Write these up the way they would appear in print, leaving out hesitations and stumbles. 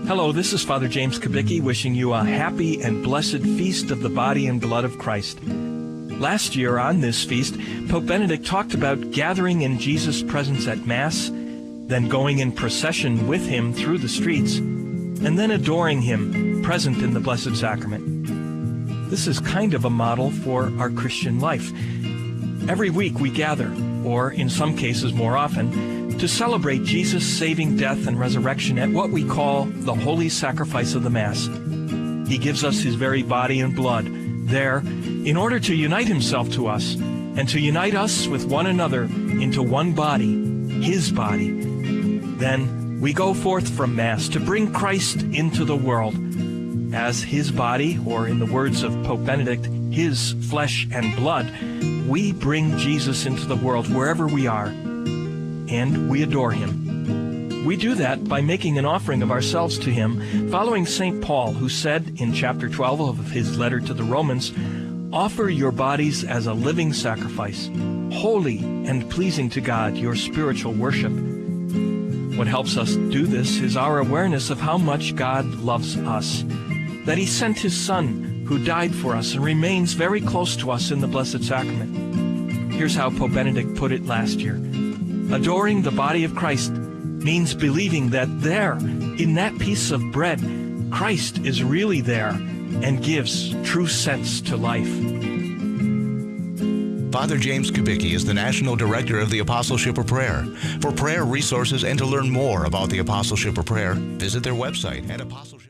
Hello, this is Father James Kubicki wishing you a happy and blessed feast of the body and blood of Christ. Last year on this feast, Pope Benedict talked about gathering in Jesus' presence at Mass, then going in procession with him through the streets, and then adoring him present in the Blessed Sacrament. This is kind of a model for our Christian life. Every week we gather, or in some cases more often, to celebrate Jesus' saving death and resurrection at what we call the Holy Sacrifice of the Mass. He gives us his very body and blood there in order to unite himself to us and to unite us with one another into one body, his body. Then we go forth from Mass to bring Christ into the world as his body, or in the words of Pope Benedict, his flesh and blood. We bring Jesus into the world wherever we are, and we adore him. We do that by making an offering of ourselves to him, following St. Paul, who said in chapter 12 of his letter to the Romans, "Offer your bodies as a living sacrifice, holy and pleasing to God, your spiritual worship." What helps us do this is our awareness of how much God loves us, that he sent his Son, who died for us and remains very close to us in the Blessed Sacrament. Here's how Pope Benedict put it last year. Adoring the body of Christ means believing that there, in that piece of bread, Christ is really there and gives true sense to life. Father James Kubicki is the National Director of the Apostleship of Prayer. For prayer resources and to learn more about the Apostleship of Prayer, visit their website at apostleship.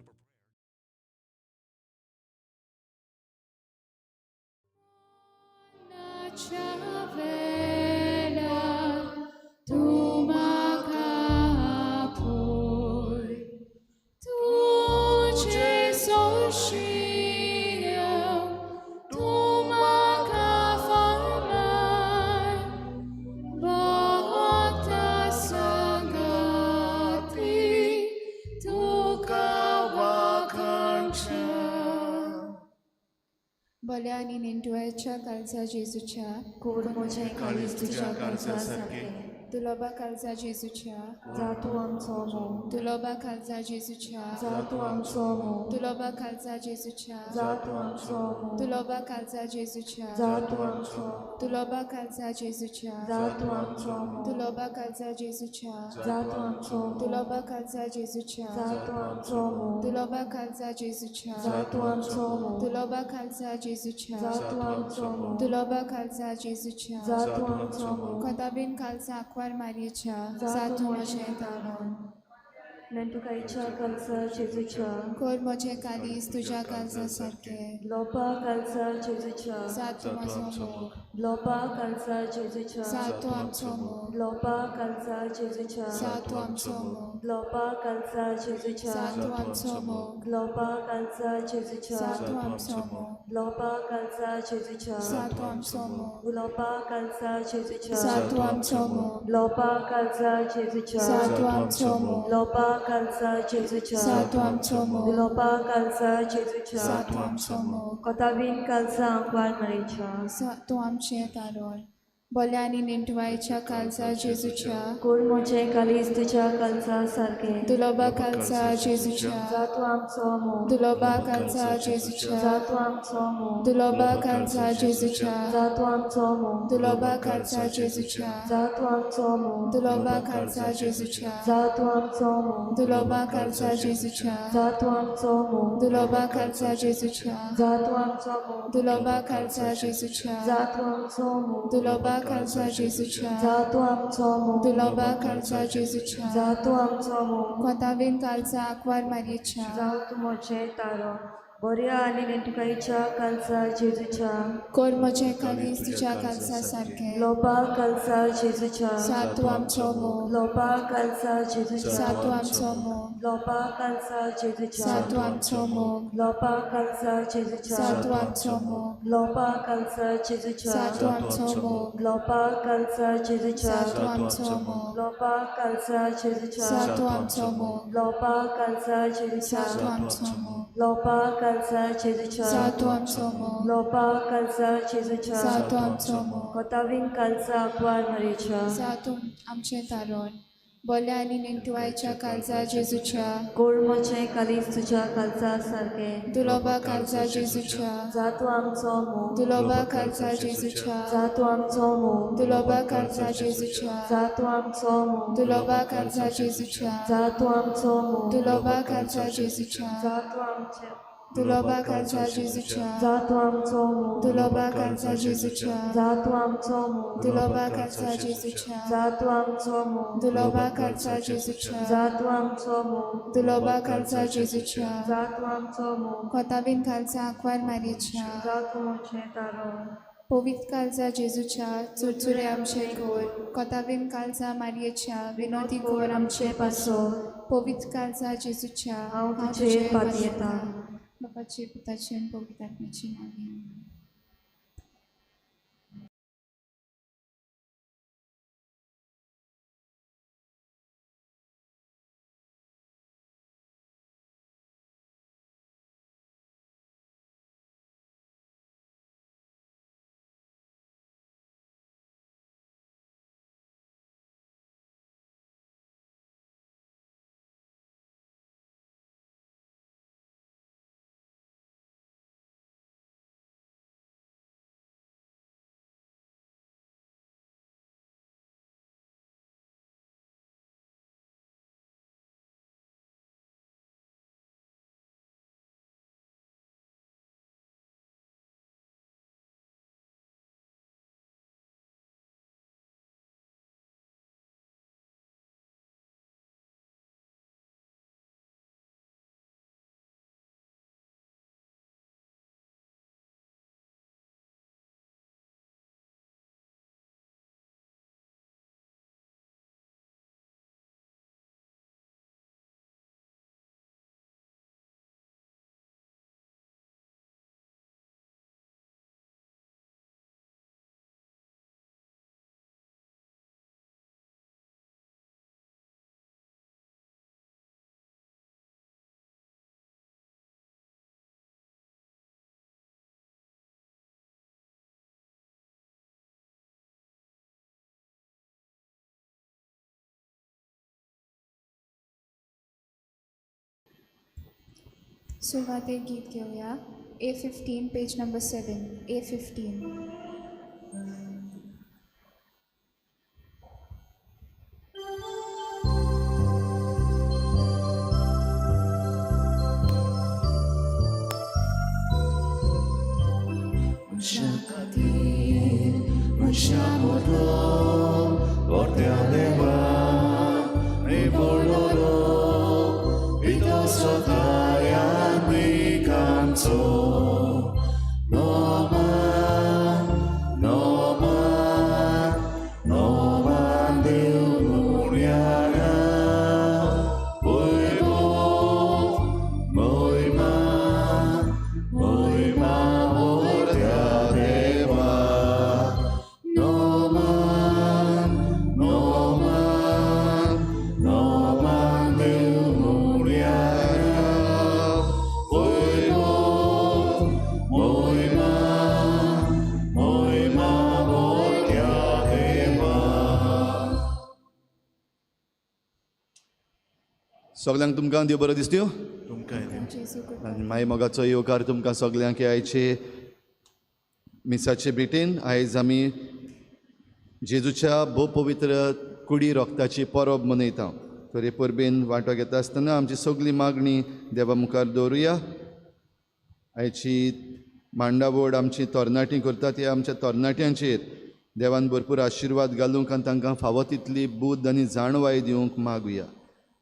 बल्या आनी नेण्टुळ्याच्या काळजा जेजूच्या, कोण म्हजें काळीज तुज्या काळजा सारकें, दुलोबा काळजा जेजूच्या, जा तूं आमचो मोग, दुलोबा काळजा जेजूच्या, जा तूं आमचो मोग, दुलोबा काळजा जेजूच्या, जा तूं आमचो मोग, दुलोबा काळजा जेजूच्या, जा तूं आमचो, दुलोबा काळजा जेजूच्या, जा तूं आमचो मोग, दुलोबा काळजा जेजूच्या, जा तूं आमचो मोग, दुलोबा काळजा जेजूच्या, जा तूं आमचो मोग, दुलोबा काळजा जेजूच्या, जा तूं आमचो मोग, दुलोबा काळजा जेजूच्या, जा तूं आमचो मोग, दुलोबा काळजा जेजूच्या, जा तूं आमचो मोग, कोताबीन काळजा आंकवार मारयेच्या, जा तूं म्हजें तारण. नेण्टुकायच्या काळजा जेजूच्या, कोर म्हजें काळीज तुज्या काळजा सारकें, लोपा काळजा जेजूच्या, जा तूं म्हजो मोग, लोपा काळजा जेजूच्या, जा तूं आमचो मोग, लोपा काळजा जेजूच्या, जा तूं आमचो मोग, लोपा काळजा जेजूच्या, जा तूं आमचो मोग, लोपा काळजा जेजूच्या, जा तूं आमचो मोग, लोपा काळजा जेजूच्या, जा तूं आमचो मोग, लोपा काळजा जेजूच्या, जा तूं आमचो मोग, लोपा काळजा जेजूच्या, जा तूं आमचो मोग, लोपा काळजा जेजूच्या, जा तूं आमचो मोग, लोपा काळजा जेजूच्या, जा तूं आमचो मोग, कोताबीन काळजा आंकवार मारयेच्या, जा तूं आमचें तारण. बल्या आनी नेण्टुवायच्या काळजा जेजूच्या, कोण म्हजें काळीज तुज्या काळजा सारकें, दुलोबा काळजा जेजूच्या, जा तूं आमचो मोग, दुलोबा काळजा जेजूच्या, जा तूं आमचो मोग, दुलोबा काळजा जेजूच्या, जा तूं आमचो मोग, दुलोबा काळजा जेजूच्या, जा तूं आमचो मोग, दुलोबा काळजा जेजूच्या, जा तूं आमचो मोग, दुलोबा काळजा जेजूच्या, जा तूं आमचो मोग, दुलोबा काळजा जेजूच्या, जा तूं आमचो मोग, दुलोबा काळजा जेजूच्या, जा तूं आमचो मोग, दुलोबा काळजा जेजूच्या, जा तूं आमचो मोग, दुलोबा काळजा जेजूच्या, जा तूं आमचो मोग, कोताबीन काळजा आंकवार मारयेच्या, जावं तूं म्हजें तारो. बऱ्या आनी नेण्टुकायेच्या काळजा जेजूच्या, कोर म्हजें काळीज तुज्या काळजा सारकें, लोपा काळजा जेजूच्या, जा तूं आमचो मोग, लोपा काळजा जेजूच्या, जा तूं आमचो मोग, लोपा काळजा जेजूच्या, जा तूं आमचो मोग, लोपा काळजा जेजूच्या, जा तूं आमचो मोग, लोपा काळजा जेजूच्या, जा तूं आमचो मोग, लोपा काळजा जेजूच्या, जा तूं आमचो मोग, लोपा काळजा जेजूच्या, जा तूं आमचो मोग, लोपा काळजा जेजूच्या, जा तूं आमचो मोग, लोपा काळजा जेजूच्या, जा तूं आमचो मोग, लोपा काळजा जेजूच्या, जा तूं आमचो मोग, कोताबीन काळजा आंकवार मारयेच्या, जा तूं आमचें तारण. बोल्या आनी नेणटुवायच्या काळजा जेजूच्या कोळमोचें कालीज तुज्या काळजा सारकें दुलोबा काळजा जेजूच्या जा तूं आमचो मोग दुलोबा काळजा जेजूच्या जा तूं आमचो मोग दुलोबा काळजा जेजूच्या जा तूं आमचो मोग दुलोबा काळजा जेजूच्या जा तूं आमचो मोग दुलोबा काळजा जेजूच्या जा तूं आमचें दुलोबा काळजा जेजूच्या जा तूं आमचो मोग दुलोबा काळजा जेजूच्या जा तूं आमचो मोग दुलोबा काळजा जेजूच्या जा तूं आमचो मोग दुलोबा काळजा जेजूच्या जा तूं आमचो मोग दुलोबा काळजा जेजूच्या जा तूं आमचो मोग कोतावीन काळजा आंकवार मारयेच्या जा तूं म्हजें तारो पवित्र काळजा जेजूच्या चुरचुरे आमचे कोर कोतावीन काळजा मारयेच्या विनोदी कोर आमचे पासो पवित्र काळजा जेजूच्या हांव तुजेर पातयेता. बापाचे पुताचे आनी पवित्र आत्म्याचे नांवान. सुरवातेक गीत घेवया A15 page number 7 A15. सगळ्यांक तुमकां देव बरो दिसत्यो आनी मागीर मोगाचो येवकार तुमकां सगळ्यांक आयचे मिसाचे भेटेन. आयज आमी जेजूच्या भोव पवित्र कुडी रोगताची परब मनयता. तर हे परबेन वांटो घेता आसतना आमची सगळी मागणी देवा मुखार दवरुया. आयची मांडावड आमची तरणाटी करता ती आमच्या तरणाट्यांचेर देवान भरपूर आशिर्वाद घालूंक आनी तांकां फावो तितली बुद्द आनी जाणवाय दिवंक मागुया.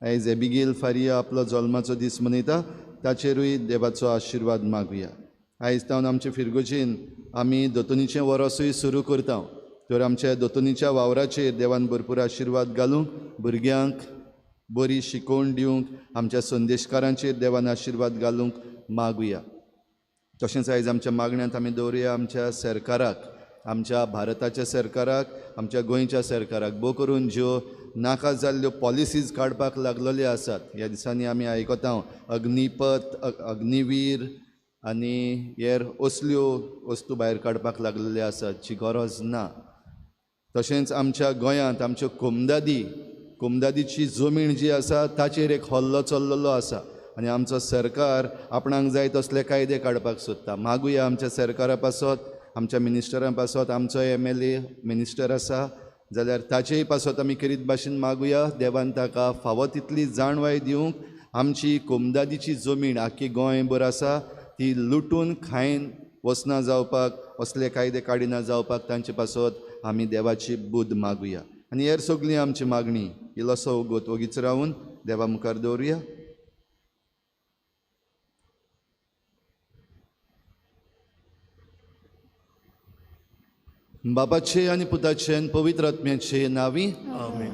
आयज एबिगेल फारिया आपलो जल्माचो दीस मनयता, ताचेरूय देवाचो आशिर्वाद मागुया. आयज तावन आमचे फिरगोजेन आमी दोतोनीचें वरसूय सुरू करता. तर आमच्या दोतोनीच्या वावराचेर देवान भरपूर आशिर्वाद घालूंक, भुरग्यांक बरी शिकोवण दिवंक, आमच्या संदेशकारांचेर देवान आशिर्वाद घालूंक मागुया. तशेंच आयज आमच्या मागण्यांत आमी दवरुया आमच्या सरकाराक, आमच्या भारताच्या सरकाराक, आमच्या गोंयच्या सरकाराक, भोव करून ज्यो नाका जाल्ल्यो पॉलिसीज काडपाक लागलेल्यो आसात. ह्या दिसांनी आमी आयकता अग्निपथ, अग्निवीर आनी हेर असल्यो वस्तू भायर काडपाक लागलेल्यो आसात जी गरज ना. तशेंच आमच्या गोंयांत आमच्यो कोमदादी कोमदादीची जमीन जी आसा ताचेर एक हल्लो चल्लेलो आसा आनी आमचो सरकार आपणाक जाय तसले कायदे काडपाक सोदता. मागुया आमच्या सरकारा पासत, आमच्या मिनिस्टरां पासत, आमचो MLA minister आसा जाल्यार ताचेय पासत आमी खेरीत भाशेन मागुया देवान ताका फावो तितली जाणवाय दिवंक आमची कोमदादीची जमीन आख्खी गोंयभर आसा ती लुटून खायन वचना जावपाक, असले कायदे काडिना जावपाक तांचे पासत आमी देवाची बुद्द मागुया. आनी हेर सगळी आमची मागणी इल्लोसो वगत वगीच रावन देवा मुखार दवरुया. बापाचे आनी पुताचे आनी पवित्र आत्म्याचे नांवी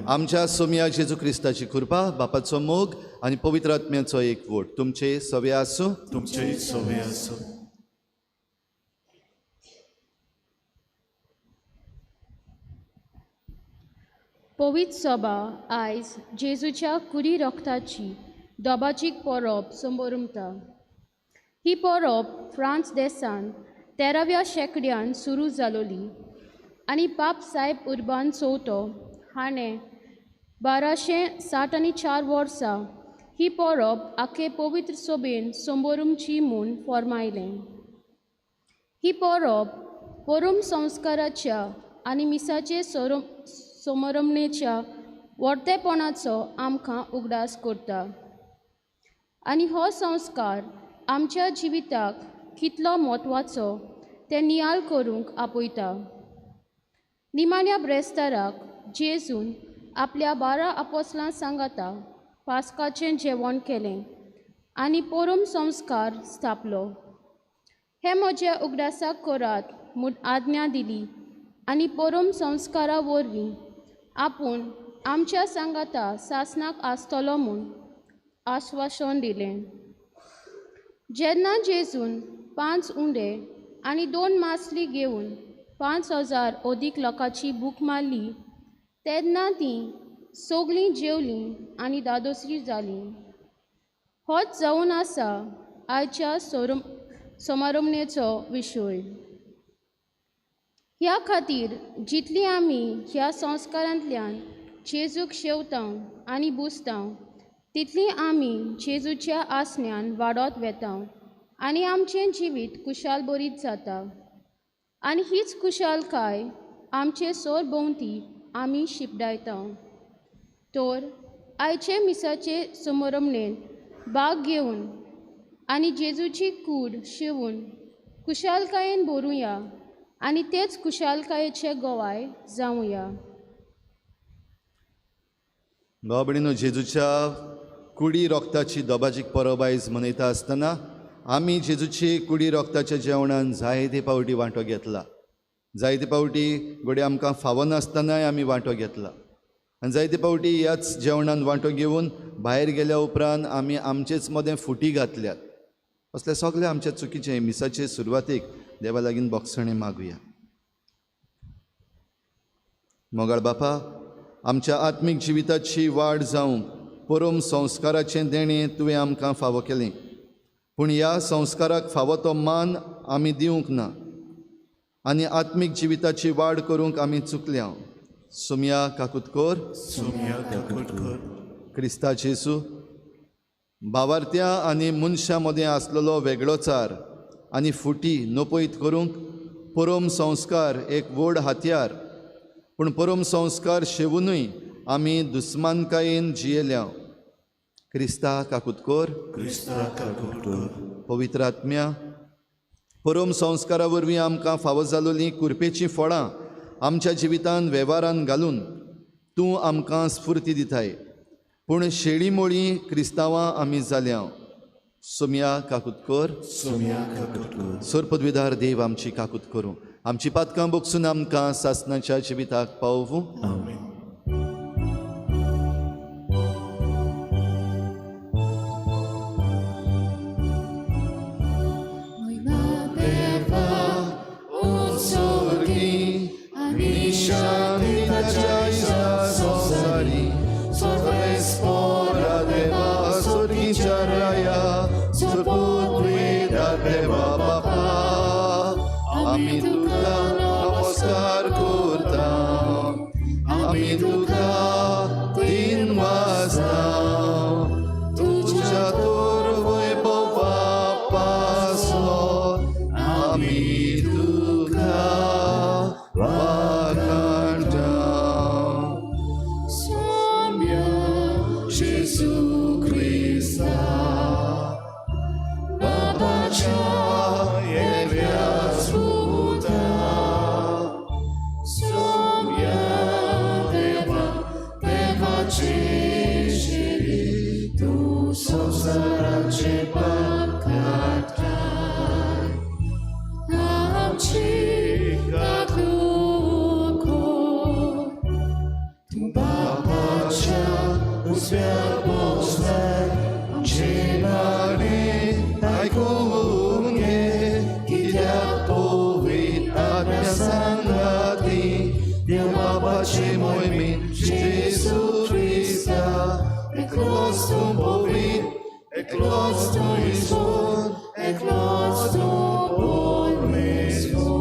आमच्या सोमया जेजू क्रिस्ताची कृपा, बापाचो मोग आनी पवित्र आत्म्याचो एकवट तुमचे सवे आसूं. तुमचे सवे आसूं. पवित्र सभा आयज जेजूच्या कुडी रक्ताची दोबाचीक परब संबोरमता. ही परब फ्रांस देसान 13व्या शेंकड्यान सुरू जालोली आनी पाप साहेब उर्बान चवथो हाणें 1264 वर्सा ही परब आखे पवित्र सभेन संबोरमची म्हूण फॉर्मायलें. ही परब परम संस्काराच्या आनी मिसाचे समरमणेच्या वर्तेपणाचो आमकां उगडास करता आनी हो संस्कार आमच्या जिविताक कितलो म्हत्वाचो तें नियाळ करूंक आपयता. निमाण्या ब्रेस्ताराक जेजून आपल्या 12 आपोसलां सांगाता पास्काचें जेवण केलें आनी परम संस्कार स्थापलो. हे म्हज्या उगडासाक करात म्हूण आज्ञा दिली आनी परम संस्कारा वरवीं आपूण आमच्या सांगाता सासणाक आसतलो म्हूण आश्वासन दिलें. जेन्ना जेजून 5 उंडे आनी 2 मासली घेवन 5000 अदीक लोकांची भूक मारली तेन्ना तीं सगळीं जेवलीं आनी दादोसरी जालीं. होच जावन आसा आयच्या समारंभणेचो विशय. ह्या खातीर जितली आमी ह्या संस्कारांतल्यान जेजूक शेवता आनी बुजता तितली आमी जेजूच्या आसण्यान वाडत वेता आनी आमचें जिवीत कुशालभरीत जाता आनी हीच कुशालकाय आमचे सरभोंवती आमी शिपडायता. तर आयचे मिसाचे समारंभणेन भाग घेवन आनी जेजूची कूड शिवून कुशालकायेन भरुया आनी तेच कुशालकायेचे गोवाय जावया. भाव भयणीनो, जेजूच्या कुडी रोगताची दोबाजीक परब आयज मनयता आसतना आमी जेजूची कुडी रोगताच्या जेवणान जायते पावटी वांटो घेतला. जायते पावटी घडये आमकां फावो नासतनाय आमी वांटो घेतला आनी जायते पावटी ह्याच जेवणान वांटो घेवन भायर गेल्या उपरांत आमी आमचेच मदें फुटी घातल्यात. असले सगळे आमच्या चुकीचे मिसाचे सुरवातेक देवा लागीं बोगसणें मागुया. मोगाळ बापा, आमच्या आत्मीक जिविताची वाड जावंक परम संस्काराचें देणें तुवें आमकां फावो केलें, पूण ह्या संस्काराक फावो तो मान आमी दिवंक ना आनी आत्मीक जिविताची वाड करूंक आमी चुकल्या. सोमया काकूत कर. सोमया काकूत कर. क्रिस्ता जेजू, भावार्थ्या आनी मनशां मदें आसलेलो वेगळोचार आनी फुटी नपयत करूंक परम संस्कार एक व्हड हत्यार, पूण परम संस्कार शेवुनूय आमी दुस्मानकायेन जियेल्या. क्रिस्ता काकूत कर. क्रिस्ता काकूत कर. पवित्र आत्म्या, परम संस्कारा वरवीं आमकां फावो जालोलीं कुरपेचीं फळां आमच्या जिवितान वेव्हारान घालून तूं आमकां स्फुर्ती दिताय, पूण शेळी मोळी क्रिस्तांवां आमी जाल्या. सोमया काकूत कर. सोमया काकूत कर. सरपदवीदार देव आमची काकूत करूं, आमची पातकां बोगसून आमकां सासणाच्या जिविताक पावोवं. आमेन. नमस्कार करता आमी तुका. आमी तुका वाखाणटा. सोम्या जेजू क्रिस्ता बाबाच्या एकल्याच पुता, सोम्या देवा देवाचे शिरी, तूं संवसाराचे पाप काडटाय, आमची काकूट कर. तूं बापाच्या उजव्या बसलाय, आमचें मागणें आयकून घे, कित्याक पवित्र आत्म्या सांगाती देव बाबाचे मोहिमेन जेजू क्रिस्ता, एकलोच तूं पवित्र, एकलोच तूं ईश्वर, एकलोच तूं परमेश्वर.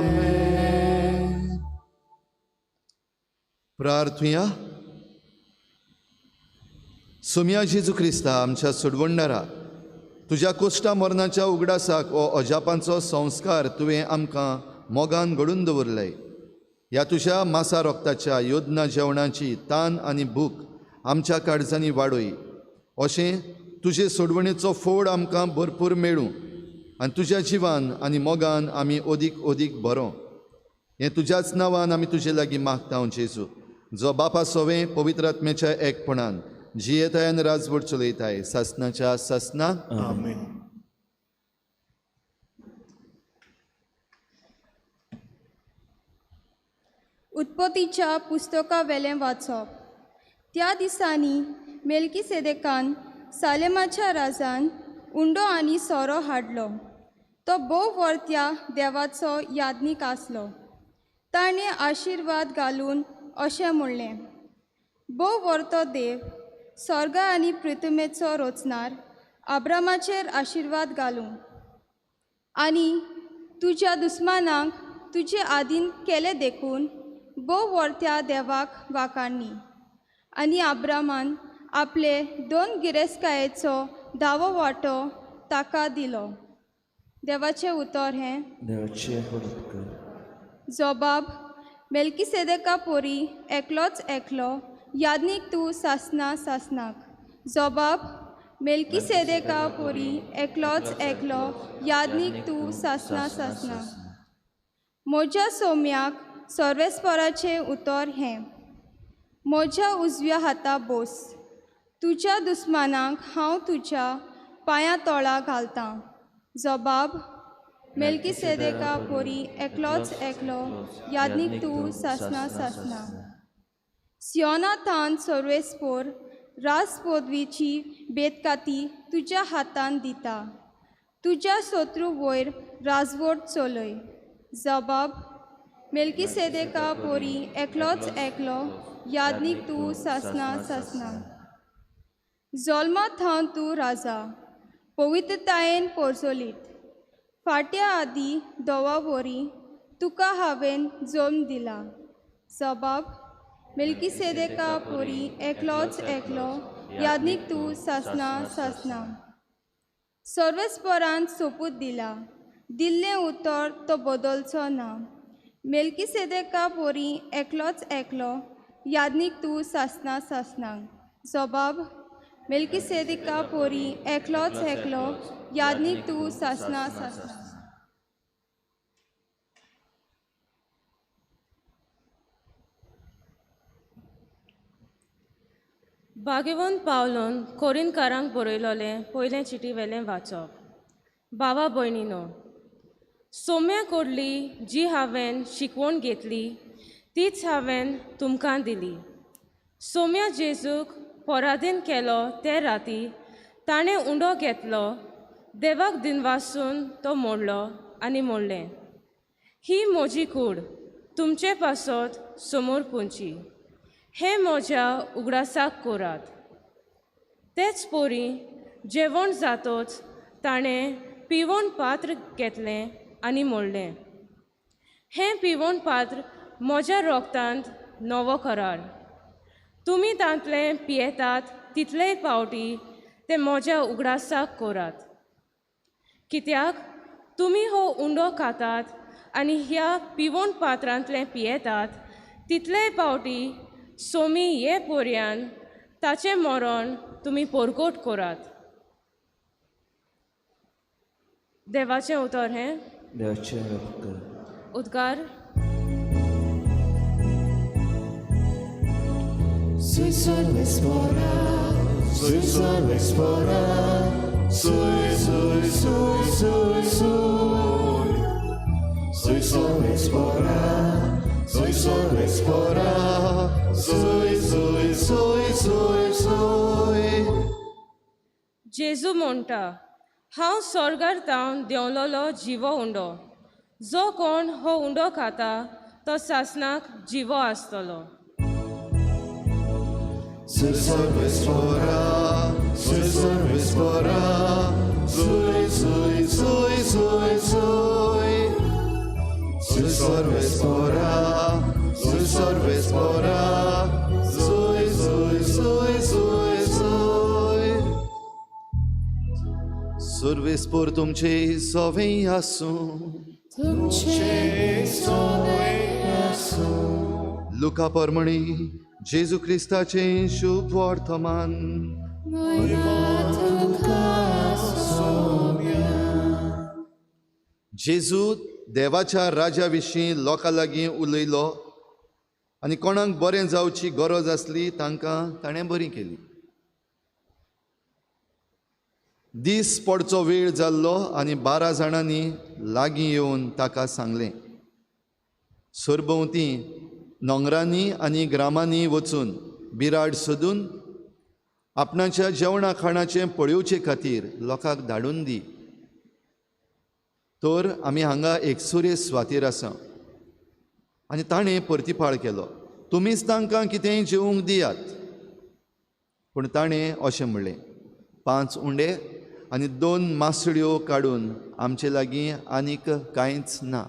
आमेन. प्रार्थुया. सोम्या जेजू क्रिस्ता आमच्या सोडवणदारा, तुज्या कोश्टा मरणाच्या उगडासाक हो अजापांचो संस्कार तुवें आमकां मोगान घडून दवरलय. ह्या तुज्या मासा रोगताच्या योजना जेवणाची तान आनी भूक आमच्या काळजांनी वाडय, अशें तुजे सोडवणेचो फोड आमकां भरपूर मेळूं आनी तुज्या जिवान आनी मोगान आमी अदीक अदीक बरो. हें तुज्याच नांवान आमी तुजे लागीं मागता जेजू, जो बापा सोवें पवित्र आत्म्याच्या एकपणान जियेताय आनी राजवट चलयताय सासनाच्या सासना. आमेन. उत्पत्तीच्या पुस्तका वेलें वाचप. त्या दिसांनी मेल्कीसेदेकान सालेमाच्या राजान उंडो आनी सोरो हाडलो. तो भोव वर्त्या देवाचो याज्ञीक आसलो. ताणें आशिर्वाद घालून अशें म्हणलें, भोव वर्तो देव स्वर्ग आनी पृथ्वीचो रचणार आब्रामाचेर आशिर्वाद घालूं आनी तुज्या दुस्मानांक तुजे आदीन केले देखून भोव वर्त्या देवाक वाखाणणी. आनी आब्रामान आपले दोन गिरेस्तकायेचो धावो वांटो ताका दिलो. देवाचें उतर हें. जोबाब मेल्कीसेदेका पोरी एकलोच एकलो याज्ञीक तूं सासना सासनाक. जोबाब मेल्कीसेदेका पोरी एकलोच एकलो याज्ञीक तूं सासना सासनाक. म्हज्या सोम्याक सर्वेस्पराचें उतर हें, म्हज्या उजव्या हाता बोस, तुज्या दुस्मानांक हांव तुज्या पांयां तोळा घालतां. जबाब मेल्कीसेदेका पोरी एकलोच एकलो याज्ञीक तूं सासना सासना. सियोनाथान सर्वेस्पोर राजपदवीची बेतकाती तुज्या हातान दिता, तुज्या शत्रू वयर राजवट चलय. जबाब मेल्कीसेदेका पोरी एकलोच एकलो याज्ञीक तूं सासना सासना. जल्मा थावन तूं राजा पवित्रतायेन पोरजोलीत, फाट्या आदीं दोवा वरी तुका हांवें जल्म दिला. जबाब मेल्कीसेदेका पोरी एकलोच एकलो याज्ञीक तूं सासना सासना. सर्वेस्परान सोपूत दिला, दिल्लें उतर तो बदलचो ना. मेल्कीसेदेका पोरी एकलोच एकलो याज्ञीक तूं सासना सासना. जबाब मेल्कीसेदेका पोरी एकलोच एकलो याज्ञीक तूं सासना सासना. भाग्यवंत पावलोन कोरिनकारांक बरयलोलें पयलें चिटी वेलें वाचप. बाबा भयणीनो, सोम्या कडली जी हांवें शिकवण घेतली तीच हांवें तुमकां दिली. सोम्या जेजूक पराधीन केलो ते राती ताणें उंडो घेतलो, देवाक दिनवासून तो मोडलो आनी म्हणलें, ही म्हजी कूड तुमचे पासत समोर पुंची, हें म्हज्या उगडासाक करात. तेच पोरी जेवण जातोच ताणें पिवण पात्र घेतलें आनी म्हणलें, हें पिवण पात्र म्हज्या रोगतांत नवो करार, तुमी तांतलें पियेतात तितलेय फावटी तें म्हज्या उगडासाक करात. कित्याक तुमी हो उंडो खातात आनी ह्या पिवण पात्रांतलें पियेतात तितलेय पावटी सोमी ये पर्यान ताचें मरण तुमी परगट करात. देवाचें उतर हें. उद्गार. Sui salve spora, sui salve spora, sui sui sui sui sui. Sui salve spora, sui salve spora, sui sui sui sui sui. जेजू म्हणटा, हांव स्वर्गार तावन देंवलोलो जिवो उंडो. जो कोण हो उंडो खाता तो सासणाक जिवो आसतलो. Sui salve spora, sui salve spora, sui sui sui sui sui. Sui salve spora, sui salve spora, sui sui sui sui sui. सर्वेस्पोर तुमचे सोवे आसूं. तुमचे सोवे आसूं. लुका परमणी जेजू क्रिस्ताचें शुभ वर्तमान. जेजू देवाच्या राजा विशीं लोकां लागीं उलयलो आनी कोणाक बरें जावची गरज आसली तांकां ताणें बरी केली. दीस पडचो वेळ जाल्लो आनी 12 जाणांनी लागीं येवन ताका सांगलें, सरभोंवती नोंगरांनी आनी ग्रामांनी वचून बिराड सोदून आपणाच्या जेवणा खाणाचें पळोवचे खातीर लोकांक धाडून दी. तर आमी हांगा एकसुरे सुवातेर आसा. आनी ताणें परतिपाळ केलो, तुमीच तांकां कितेंय जेवंक दियात. पूण ताणें अशें म्हणलें, 5 उंडे आनी 2 मासळ्यो काडून आमचे लागीं आनीक कांयच ना.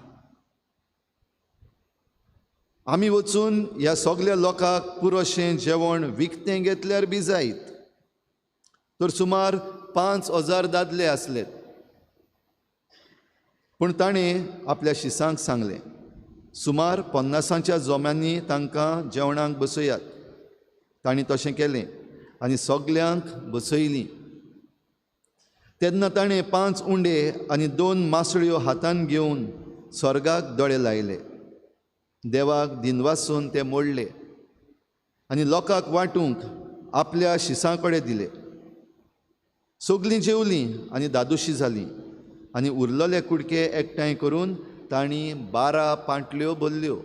आमी वचून ह्या सगल्या लोकांक पुरोशें जेवण विकतें घेतल्यार बी जायत. तर सुमार 5000 दादले आसले. पूण ताणें आपल्या शिसांक सांगलें, सुमार 50च्या जोम्यांनी तांकां जेवणाक बसयात. तांणी तशें केलें आनी सगल्यांक बसयलीं. तेन्ना ताणें 5 उंडे आनी 2 मासळ्यो हातान घेवन स्वर्गाक दोळे लायले. देवाक दिनवासून ते मोडले आनी लोकांक वांटूंक आपल्या शिसां कडेन दिले. सगलीं जेवलीं आनी दादोशी जालीं आनी उरलेले कुडके एकठांय करून तांणी 12 पांटल्यो भरल्यो.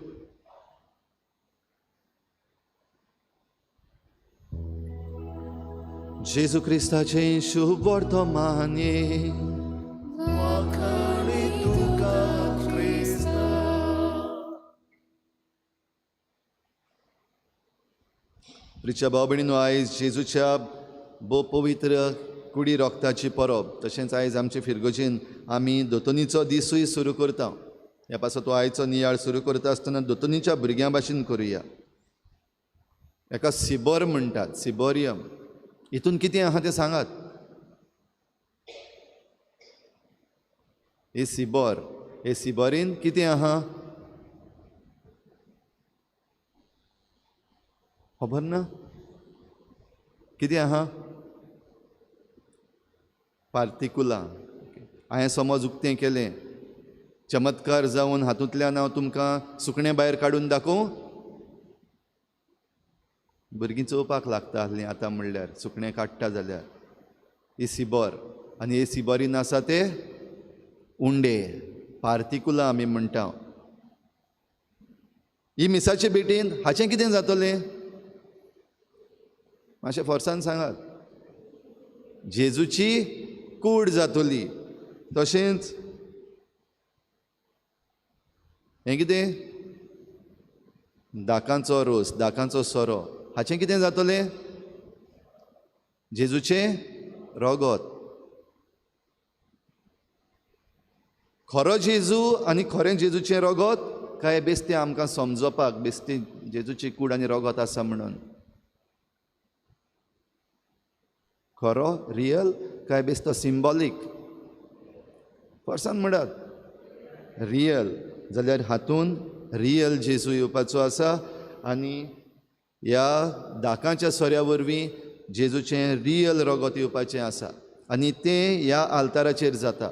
जेजू क्रिस्ताचें शुभ वर्तमान. प्रिच्या भाव भयणीनो, आयज जेजूच्या भोव पवित्र कुडी रोगताची परब. तशेंच आयज आमचे फिरगोजेन आमी दोतोनीचो दिसूय सुरू करता. ह्या पासत आयचो नियाळ सुरू करता आसतना दोतोनीच्या भुरग्यां भाशेन करुया. एका सिबोर म्हणटात, सिबोरियम. हितून कितें आहा तें सांगात. हे सिबोर, हे सिबोरीन कितें आहा खबर ना? कितें आहा? पार्तिकुला. हांवें समज उक्तें केलें, चमत्कार जावन हातूंतल्यान हांव तुमकां सुकणें भायर काडून दाखोवं? भुरगीं चोवपाक लागता आहलीं आतां म्हणल्यार सुकणें काडटा जाल्यार. ही सिबोर आनी हे सिबोरीन आसा ते उंडे, पार्तिकुला आमी म्हणटा. ही मिसाचे भेटीन हाचें कितें जातलें? मातशें फोर्सान सांगात. जेजूची कूड जातली. तशेंच हें कितें? दाकांचो रोस, दाकांचो सोरो. हाचें कितें जातलें? जेजूचें रोगोत. खरो जेजू आनी खरें जेजूचें रोगोत काय बेस्तें आमकां समजोपाक बेस्तें जेजूची कूड आनी रोगोत आसा म्हणून? खरो रियल काय बेस्तो सिंबॉलीक? पर्सन म्हणटात रियल. जाल्यार हातून रियल जेजू येवपाचो आसा आनी ह्या दाकांच्या सोऱ्या वरवीं जेजूचें रियल रगत येवपाचें आसा आनी तें ह्या आल्ताराचेर जाता.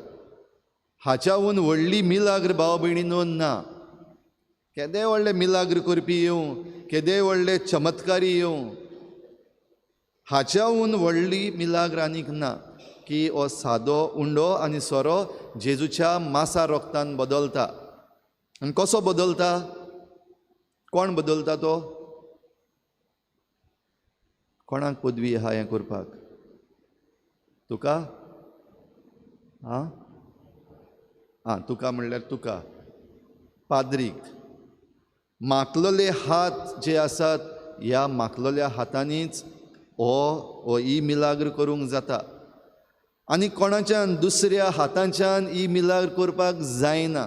हाच्याहून व्हडली मिलाग्र भाव भयणीनो ना. केदे व्हडले मिलाग्र करपी येवं, केदे व्हडले चमत्कारी येवं, हाच्याहून व्हडली मिलाग्र आनीक ना की हो सादो उंडो आनी सोरो जेजूच्या मासा रोगतान बदलता. आनी कसो बदलता? कोण बदलता तो? कोणाक पदवी आहा हें करपाक? तुका? आं आं, तुका म्हणल्यार तुका पाद्रीक. माकलोले हात जे आसात ह्या माकलोल्या हातांनीच हो ही मिलाग्र करूंक जाता आनी कोणाच्यान दुसऱ्या हातांच्यान ही मिलाग्र करपाक जायना.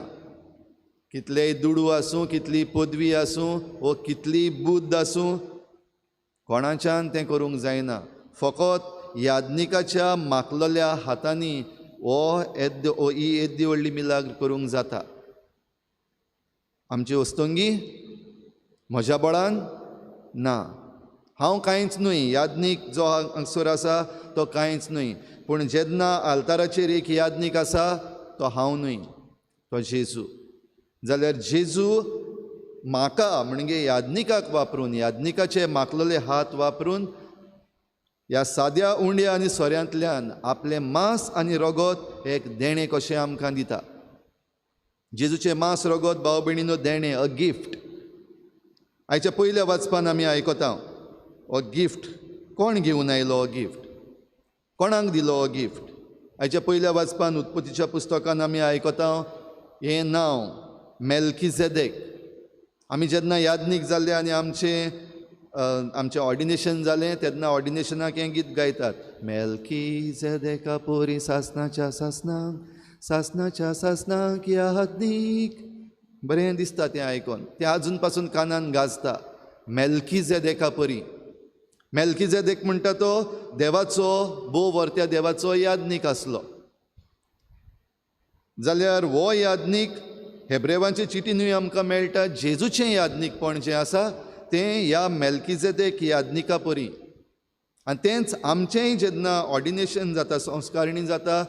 कितलेय दुडू आसूं, कितली पदवी आसूं वो कितली बुद्द आसूं, कोणाच्यान तें करूंक जायना. फकत याज्ञिकाच्या माकलोल्या हातांनी हो येद्द ही येद्दी व्हडली मिलाग्र करूंक जाता. आमची वस्तुंगी म्हज्या बळान ना, हांव कांयच न्हय, याज्ञीक जो हांगसर आसा तो कांयच न्हय. पूण जेन्ना आल्ताराचेर एक याज्ञीक आसा तो हांव न्हय, तो जेजू. जाल्यार जेजू म्हाका म्हणजे याज्ञिकाक वापरून, याज्ञिकाचे माकलोले हात वापरून ह्या साद्या उंड्या आनी सोऱ्यांतल्यान आपलें मांस आनी रगत एक देणें कशें आमकां दिता. जेजूचें मांस रगत भाव भयणीनो देणें, अ गिफ्ट. आयच्या पयल्या वाचपान आमी आयकता हो गिफ्ट कोण घेवन आयलो? हो गिफ्ट कोणाक दिलो? हो गिफ्ट आयच्या पयल्या वाचपान उत्पत्तीच्या पुस्तकान आमी आयकता हें नांव मेल्कीझेदेक. आमी जेन्ना याज्ञीक जाल्ले आनी आमचें आमचें ऑर्डिनेशन जालें तेन्ना ऑर्डिनेशनाक हें गीत गायतात, मेल्कीझेदेका पोरी सासनाच्या सासनाक, सासनाच्या सासनाक याज्ञीक. बरें दिसता तें आयकोन, तें आजून पासून कानान गाजता, मेल्कीझेदेका परी. मेल्कीझेदेक म्हणटा तो देवाचो भोव वर्त्या देवाचो याज्ञीक आसलो. जाल्यार हो याज्ञीक हेब्रेवांचे चिटीनूय आमकां मेळटा. जेजूचें याज्ञीकपण जें आसा तें ह्या मेल्कीझेदेक याज्ञिका परी. आनी तेंच आमचेंय जेन्ना ऑर्डिनेशन जाता, संस्कारणी जाता,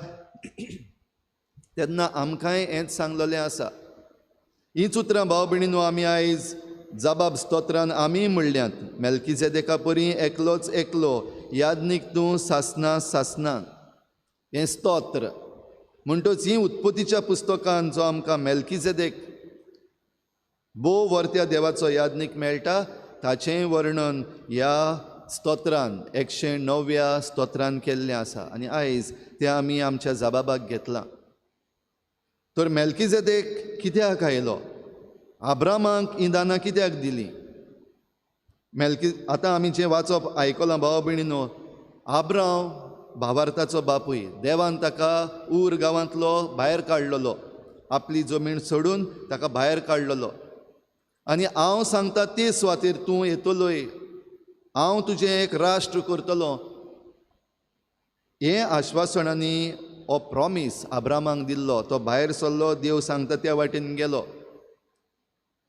तेन्ना आमकांय हेंच सांगलेलें आसा. हींच उतरां भाव भयणीनो आमी आयज जबाब स्तोत्रान आमी म्हणल्यात, मेल्कीझेदेका परी एकलोच एकलो याज्ञीक तूं सासना सासना. हें स्तोत्र म्हणटच ही उत्पत्तीच्या पुस्तकान जो आमकां मेल्कीझेदेक भोव वर्त्या देवाचो याज्ञीक मेळटा ताचेंय वर्णन ह्या स्तोत्रान 109व्या स्तोत्रान केल्लें आसा आनी आयज तें आमी आमच्या जबाबाक घेतलां. तर मेल्कीझेदेक कित्याक आयलो? आब्रामाक हीं दानां कित्याक दिलीं? आतां आमी जें वाचप आयकलां भाव भयणीनो, आब्राम भावार्थाचो बापूय, देवान ताका ऊर गांवांतलो भायर काडलेलो, आपली जमीन सोडून ताका भायर काडलेलो आनी हांव सांगता ते सुवातेर तूं येतलोय, हांव तुजें एक राष्ट्र करतलो, हें आश्वासनांनी हो प्रॉमीस आब्रामाक दिल्लो. तो भायर सरलो, देव सांगता त्या वाटेन गेलो.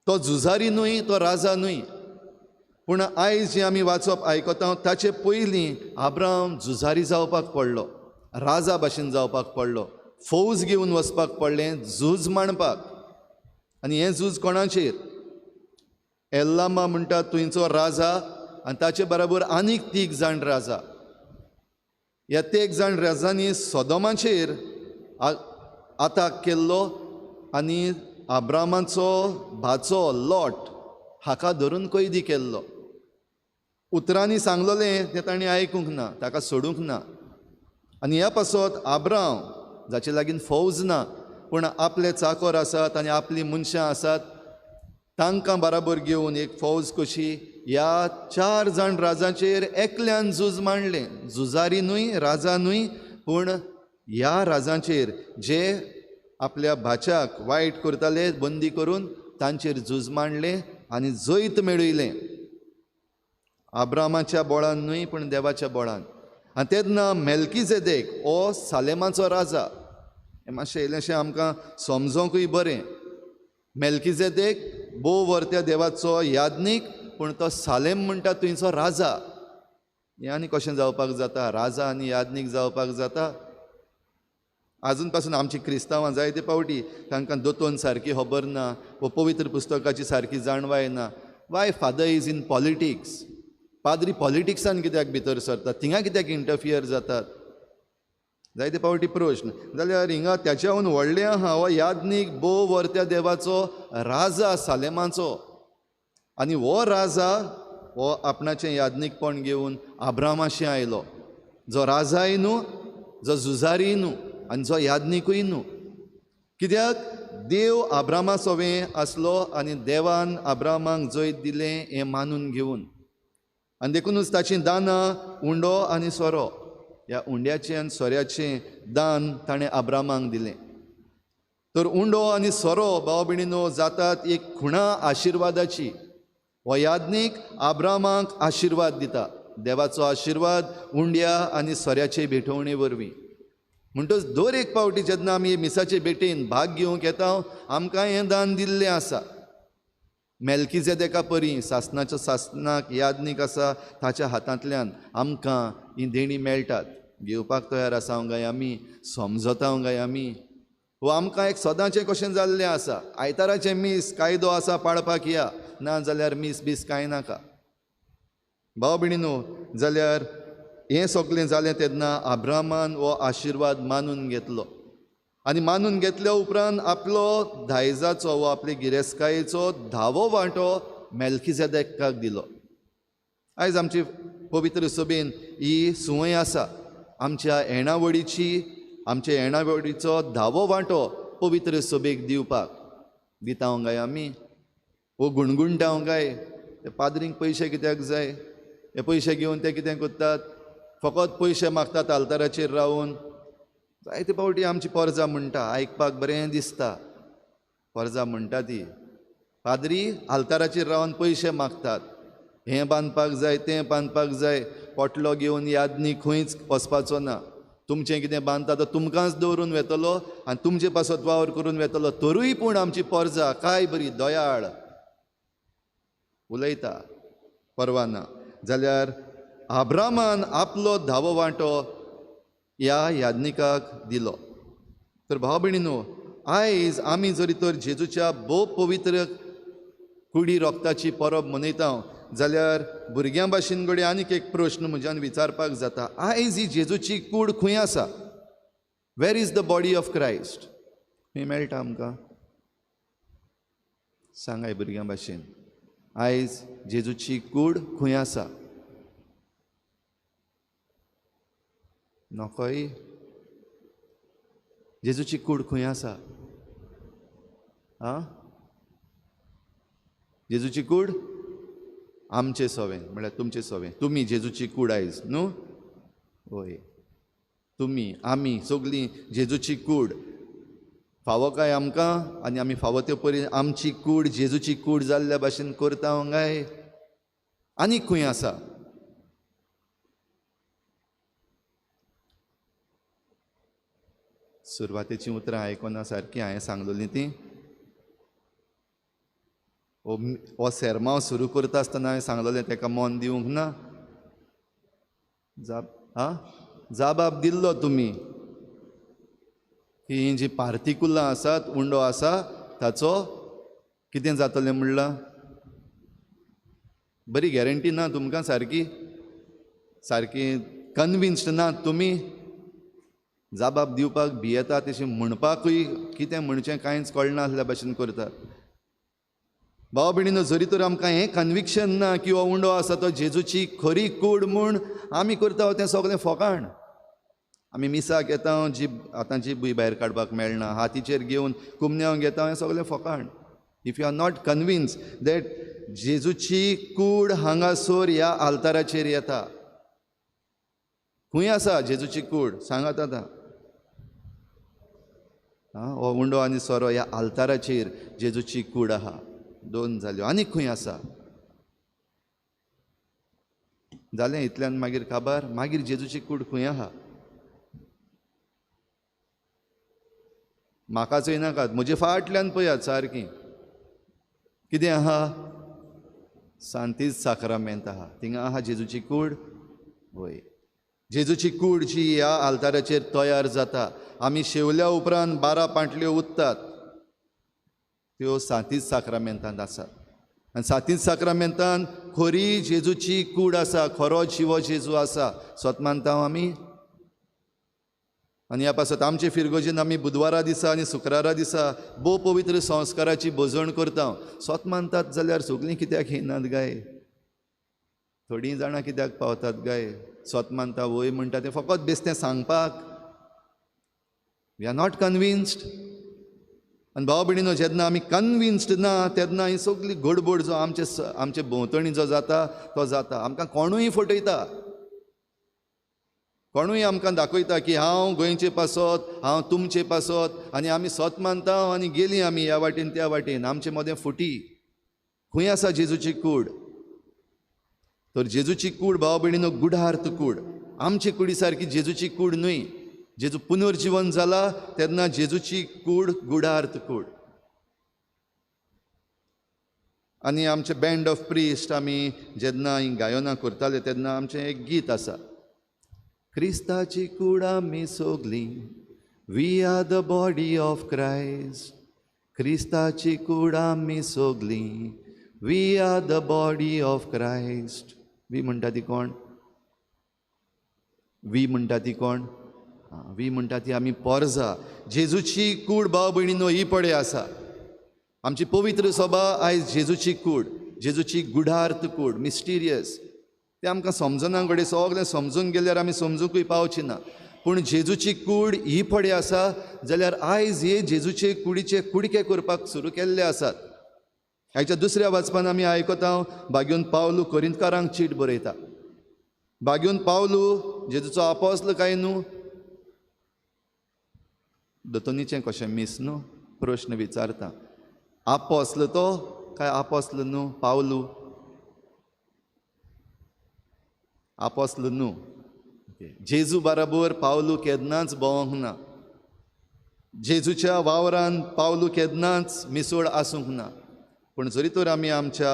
तो झुजारी न्हय, तो राजा न्हय, पूण आयज जें आमी वाचप आयकता ताचे पयलीं आब्राम झुजारी जावपाक पडलो, राजा भाशेन जावपाक पडलो, फौज घेवन वचपाक पडलें झूज मांडपाक. आनी हें झूज कोणाचेर? एल्लामा म्हणटा थंयचो राजा आनी ताचे बराबर आनीक 3 जाण राजा. ह्या 3 जाण राजांनी सोदोमाचेर आताक केल्लो आनी आब्रामाचो भाचो लॉट हाका धरून कैदी केल्लो. उतरांनी सांगलेलें तें तांणी आयकूंक ना, ताका सोडूंक ना. आनी ह्या पासत आब्राम जाचे लागीं फौज ना पूण आपले चाकोर आसात आनी आपलीं मनशां आसात तांकां बराबर घेवन एक फौज कशी ह्या 4 जाण राजांचेर एकल्यान झूज मांडलें. झुजारी न्हय, राजा न्हय, पूण ह्या राजांचेर जे आपल्या भाच्याक वायट करताले बंदी करून तांचेर झूज मांडलें आनी जैत मेळयलें. आब्रामाच्या बळान न्हय पूण देवाच्या बळान. आनी तेन्ना मेल्कीजेदेक हो सालेमाचो राजा, हें मातशें इल्लेंशें आमकां समजोंकूय बरें। मेल्कीजेदेक भोव वर्त्या देवाचो याज्ञीक, पूण तो सालेम म्हणटा थंयचो राजा। हें आनी कशें जावपाक जाता? राजा आनी याज्ञीक जावपाक जाता? आजून पासून आमची क्रिस्तांवां जायते फावटी तांकां दोतोन सारकी खबर ना वो पवित्र पुस्तकाची सारकी जाणवाय ना। Why father is in politics? पाद्री पॉलिटिक्सान कित्याक भितर सरतात, थिंगा कित्याक इंटरफियर जातात? जायते फावटी प्रश्न। जाल्यार हिंगा त्याच्याहून व्हडलें आहा, हो याज्ञीक भोव वर्त्या देवाचो राजा सालेमाचो, आनी हो राजा हो आपणाचें याज्ञीकपण घेवन आब्रामाशें आयलो, जो राजाय न्हू, जो झुजारीय न्हू आनी जो याज्ञिकूय न्हू। कित्याक देव आब्रामा सोवें आसलो आनी देवान आब्रामाक जैत दिलें हें मानून घेवन, आनी देखुनूच ताचीं दानां उंडो आनी सोरो, ह्या उंड्याचें आनी सोऱ्याचें दान ताणें आब्रामाक दिलें। तर उंडो आनी सोरो भाव भयणीनो जातात एक खुणा आशिर्वादाची। हो याज्ञीक आब्रामाक आशिर्वाद दिता, देवाचो आशिर्वाद उंड्या आनी सोऱ्याचे भेटवणे वरवीं। म्हणटच दर एक फावटी जेन्ना आमी मिसाचे भेटेन भाग घेवंक येता आमकां हें दान दिल्लें आसा। मेल्कीजेदेका परी सासनाचो सासनाक याज्ञीक आसा ताच्या हातांतल्यान आमकां हीं देणीं मेळटात। घेवपाक तयार आसा काय आमी? समजता काय आमी? हो आमकां एक सदांचें कशें जाल्लें आसा, आयताराचें मीस कायदो आसा पाळपाक या, ना जाल्यार मीस बीस कांय नाका। भाव भयणीनो, जाल्यार हें सगळें जालें तेन्ना आब्रामान हो आशिर्वाद मानून घेतलो आनी मानून घेतल्या उपरांत आपलो दायजाचो वो आपले गिरेस्तकायेचो धावो वांटो मेल्कीजेदेकाक दिलो। आयज आमची पवित्र सभेन ही संवय आसा, आमच्या येणावळीची, आमच्या येणावळीचो धावो वांटो पवित्र सभेक दिवपाक। दिता काय आमी? वो गुणगुणटा काय? ते पाद्रींक पयशे कित्याक जाय? हे पयशे घेवन ते कितें करतात? फकत पयशे मागतात आल्ताराचेर रावन। जायते फावटी आमची पोरजा म्हणटा, आयकपाक बरें दिसता, पोरजा म्हणटा ती, पाद्री आल्ताराचेर रावन पयशे मागतात, हें बांदपाक जाय तें बांदपाक जाय, पोटलो घेवन याज्ञीक खंयच वचपाचो ना, तुमचें कितें बांदता तो तुमकांच दवरून वेतलो आनी तुमचे पासत वावर करून वेतलो। तरूय पूण आमची पोरजा काय बरी दयाळ उलयता, परवा ना। जाल्यार आब्रामान आपलो धावो वांटो ह्या याज्ञिकाक दिलो। तर भाव भयणीनो, आयज आमी जरी तर जेजूच्या भोव पवित्र कुडी रोगताची परब मनयता जाल्यार भुरग्यां भाशेन घडये आनीक एक प्रश्न म्हज्यान विचारपाक जाता, आयज ही जेजूची कूड खंय आसा? Where is the body of Christ? खंय मेळटा आमकां? सांगाय भुरग्यां भाशेन, आयज जेजूची कूड खंय आसा? नकोय, जेजूची कूड खंय आसा? आं, जेजूची कूड आमचे सोवें, म्हळ्यार तुमचे सोवें। तुमी जेजूची कूड आयज न्हू? हय, तुमी आमी सगळीं जेजूची कूड फावो काय आमकां? आनी आमी फावो ते परी आमची कूड जेजूची कूड जाल्ल्या भाशेन करता काय? आनी खंय आसा? सुरवातेचीं उतरां आयकना सारकीं हांवें सांगलोलीं तीं। हो सेरमांव सुरू करता आसतना हांवें सांगलोलें ताका मन दिवंक ना। जाप आं जाबाब दिल्लो तुमी की हीं जीं पार्तिकुलां आसात, उंडो आसा ताचो कितें जातलें म्हणलां? बरी गॅरंटी ना तुमकां, सारकी सारकी कन्विन्स्ड ना तुमी। जाबाब दिवपाक भियेता, तशें म्हणपाकूय कितें म्हणचें कांयच कळना आसल्या भाशेन करतात। भाव भयणीनो, जरी तर आमकां हें कन्विक्शन ना की हो उंडो आसा तो जेजूची खरी कूड म्हूण, आमी करता तें सगळें फोकाण। आमी मिसाक येता, जीब आतां जीबूय भायर काडपाक मेळना, हातीचेर घेवन कुमन्यांव घेता, हें सगळें फोकाण। If you are not convince that जेजूची कूड हांगासर ह्या आल्ताराचेर येता, खंय आसा जेजूची कूड सांगात आतां? आं, हो उंडो आनी सोरो ह्या आल्ताराचेर जेजूची कूड आहा। दोन जाल्यो, आनी खंय आसा? जालें इतल्यान मागीर काबार. मागीर जेजूची कूड खंय आहा? म्हाका चोयनाकात, म्हजे फाटल्यान पळयात सारकी. कितें आहा? सांतीज साक्रामेंत आहा. थिंगा आहा जेजूची कूड. वय, जेजूची कूड जी ह्या आल्ताराचेर तयार जाता. आमी शेवल्या उपरांत 12 पांटल्यो उत्तात, त्यो सांतीज साक्रामेंतांत आसात. आनी सांतीज साक्रामेंतान खरी जेजूची कूड आसा, खरो जिवो जेजू आसा. सत मानता आमी. आनी ह्या पासत आमचे फिरगोजेन आमी बुधवारा दिसा आनी शुक्रारा दिसा भोव पवित्र संस्काराची भजण करता. सत मानतात जाल्यार सगळीं कित्याक येनात गाय? थोडीं जाणां कित्याक पावतात गाय? सत मानता वय म्हणटा तें फकत बेस्तें सांगपाक. We are not convinced. आनी भाव भयणीनो, जेन्ना आमी कन्विन्स्ड ना तेन्ना ही सगळी गडबड जो आमचे आमचे भोंवतणी जो जाता तो जाता. आमकां कोणूय फटयता, कोणूय आमकां दाखयता की हांव गोंयचे पासत, हांव तुमचे पासत, आनी आमी सत मानता आनी गेलीं आमी ह्या वाटेन त्या वाटेन. आमचे मदें फुटी. खंय आसा जेजूची कूड? तर जेजूची कूड भाव भयणीनो गुढार्थ कूड. आमची कुडी सारकी जेजूची कूड न्हय. जेजू पुनर्जिवन जाला तेन्ना जेजूची कूड गुढार्थ कूड. आनी आमचे बँड ऑफ प्रिस्ट आमी जेन्ना ही गायनां करताले तेन्ना आमचें एक गीत आसा, क्रिस्ताची कूड आमी सोगली, we are the body of Christ. क्रिस्ताची कूड आमी सोगली, we are the body of Christ. We म्हणटा ती कोण? वी म्हणटा ती कोण? वी म्हणटा ती आमी पोरजा. जेजूची कूड भाव भयणीनो ही पडे आसा. आमची पवित्र सभा आयज जेजूची कूड, जेजूची गुढार्थ कूड, मिस्टिरियस. तें आमकां समजना घडये, सगळें समजून गेल्यार आमी समजुकूय पावची ना. पूण जेजूची कूड ही पडे आसा जाल्यार आयज हे जेजूचे कुडीचे कुडके करपाक सुरू केल्ले आसात. आयच्या दुसऱ्या वाचपान आमी आयकता बाग्योन पावलू कोरिंतकारांक चीट बरयता. बाग्योन पावलू जेजूचो आपोस्ल काय न्हू? दोतोनीचें कशें मीस न्हू प्रश्न विचारता. आपोस्ल तो काय आपोस्ल न्हू? पावलू आपोस्ल न्हू. जेजू बराबर पावलू केन्नाच भोंवंक ना. जेजूच्या वावरान पावलू केन्नाच मिसोड आसूंक ना. पूण जरी तर आमी आमच्या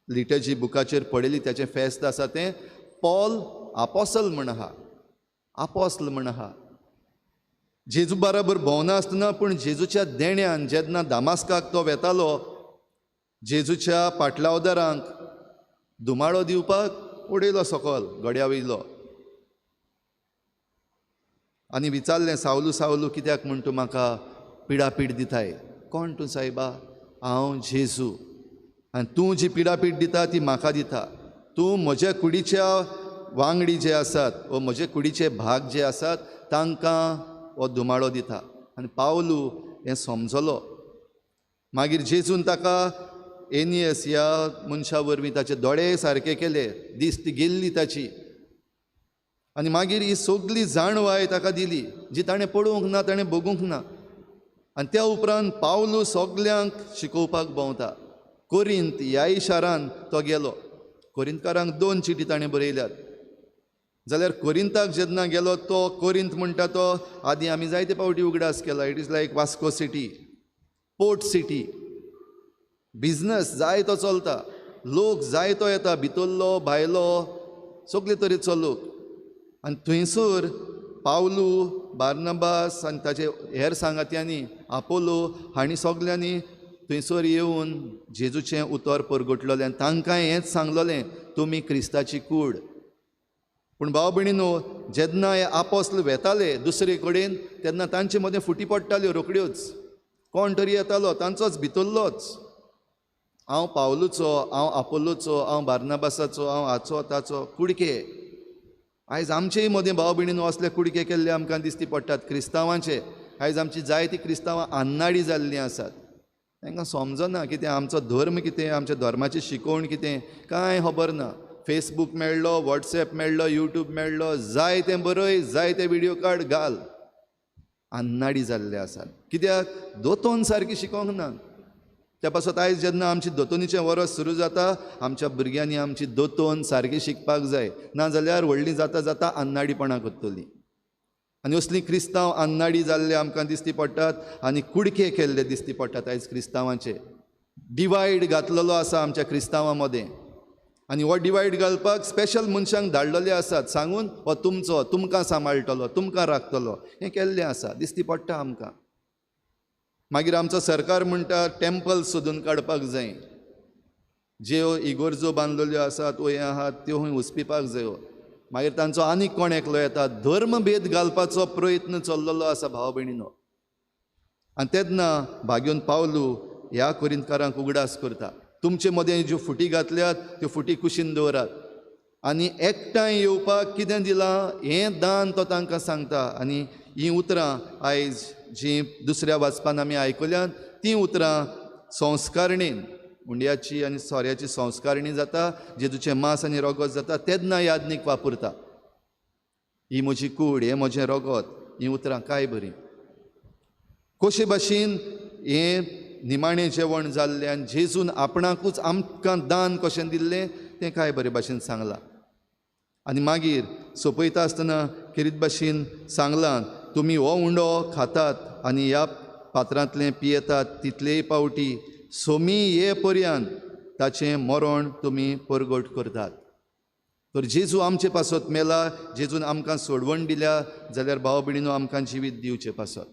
लिटर्जी बुकाचेर पळयली ताचें फेस्त आसा तें पॉल आपोसल म्हण आहा, आपोसल म्हण आहा. जेजू बराबर भोंवना आसतना पूण जेजूच्या देण्यान जेन्ना दामास्काक तो वेतालो जेजूच्या पाटलावदारांक धुमाळो दिवपाक उडयलो सकल गड्या वयलो आनी विचारलें, सावलू सावलू कित्याक म्हूण तूं म्हाका पिडापीड दिताय? कोण तूं सायबा? हांव जेजू, आनी तूं जी पिडापीड दिता ती म्हाका दिता. तूं म्हज्या कुडीच्या वांगडी जे आसात वा म्हजे कुडीचे भाग जे आसात तांकां हो धुमाळो दिता. आनी पावलू हें समजलो. मागीर जेजून ताका एनियस ह्या मनशा वरवीं ताचे दोळे सारके केले, दिस्त गेल्ली ताची. आनी मागीर ही सगली जाणवाय ताका दिली जी ताणें पळोवंक ना, ताणें भोगूंक ना. आनी त्या उपरांत पावलू सगल्यांक शिकोवपाक भोंवता. कोरिंत ह्याय शारान तो गेलो. कोरिंतकारांक 2 चिटी ताणें बरयल्यात. जाल्यार कोरिंताक जेन्ना गेलो तो कोरिंत म्हणटा तो आदीं आमी जायते फावटी उगडास केला. It is like Vasco city, port city. Business जाय तो चलता, लोक जाय तो येता, भितरलो भायलो सगळे तरेचो लोक. आनी थंयसर पावलू, बार्नबास आनी ताचे हेर सांगात्यांनी, आपोलो हांणी सगल्यांनी थंयसर येवन जेजूचें उतर परगटलेलें आनी तांकांय हेंच सांगलेलें, तुमी क्रिस्ताची कूड. पूण भाव भयणीनो, जेन्ना हे आपोस्ल वेताले दुसरे कडेन तेन्ना तांचे मदें फुटी पडटाल्यो रोखड्योच. कोण तरी येतालो तांचोच भितरलोच, हांव पावलूचो, हांव आपोलोचो, हांव बार्नाबासाचो, हांव हाचो ताचो कुडके. आयज आमचेय मदें भाव भयणीनो असले कुडके केल्ले आमकां दिसती पडटात क्रिस्तांवांचे. आयज आमची जायतीं क्रिस्तांवां अन्नाडी जाल्लीं आसात. तांकां समजना कितें आमचो धर्म, कितें आमच्या धर्माची शिकवण, कितें कांय खबर ना. फेसबूक मेळ्ळो, वॉट्सएप मेळ्ळो, यूट्यूब मेळ्ळो, जाय तें बरय, जाय तें व्हिडियो काड घाल. अन्नाडी जाल्ले आसात. कित्याक? दोतोन सारकी शिकोवंक ना. त्या पासत आयज जेन्ना आमची दोतोनीचें वरस सुरू जाता, आमच्या भुरग्यांनी आमची दोतोन सारकी शिकपाक जाय, नाजाल्यार व्हडली जाता जाता अन्नाडीपणां करतलीं. आनी असलीं क्रिस्तांव अन्नाडी जाल्ले आमकां दिसती पडटात आनी कुडके केल्ले दिसती पडटात. आयज क्रिस्तांवांचे डिवायड घातलेलो आसा आमच्या क्रिस्तांवां मदें, आनी हो डिवायड घालपाक स्पेशल मनशांक धाडलेले आसात सांगून हो तुमचो, तुमकां सांबाळटलो, तुमकां राखतलो, हें केल्लें आसा, दिसती पडटा आमकां. मागीर आमचो सरकार म्हणटा टेम्पल सोदून काडपाक जाय, ज्यो इगोर्जो बांदलेल्यो आसात वो हें आहात त्यो खंय उस्पिपाक जायो. मागीर तांचो आनीक कोण एकलो येता, धर्मभेद घालपाचो प्रयत्न चल्लेलो आसा भाव भयणीनो. आनी तेन्ना भाग्योन पावलू ह्या कोरिंतकारांक उगडास करता, तुमचे मदें ज्यो फुटी घातल्यात त्यो फुटी कुशीन दवरात आनी एकठांय येवपाक कितें दिलां हें दान तो तांकां सांगता. आनी हीं उतरां आयज जीं दुसऱ्या वाचपान आमी आयकल्यात तीं उतरां संस्कारणीन, उंड्याची आनी सोऱ्याची संस्कारणी जाता, जेजूचें मांस आनी रगत जाता तेन्ना यादनीक वापरता. ही म्हजी कूड, हें म्हजें रगत, हीं उतरां काय बरीं. कशे भाशेन हें निमाणें जेवण जाल्लें आनी जेजून आपणाकूच आमकां दान कशें दिल्लें तें काय बरे भाशेन सांगलां. आनी मागीर सोंपयता आसतना खेरीत भाशेन सांगलां, तुमी हो उंडो खातात आनी ह्या पात्रांतलें पियेतात तितलेय पावटी सोमी ये पर्यंत ताचें मरण तुमी परगट करतात. तर जेजू आमचे पासत मेला, जेजून आमकां सोडवण दिल्या जाल्यार भाव भयणीनो आमकां जिवीत दिवचे पासत,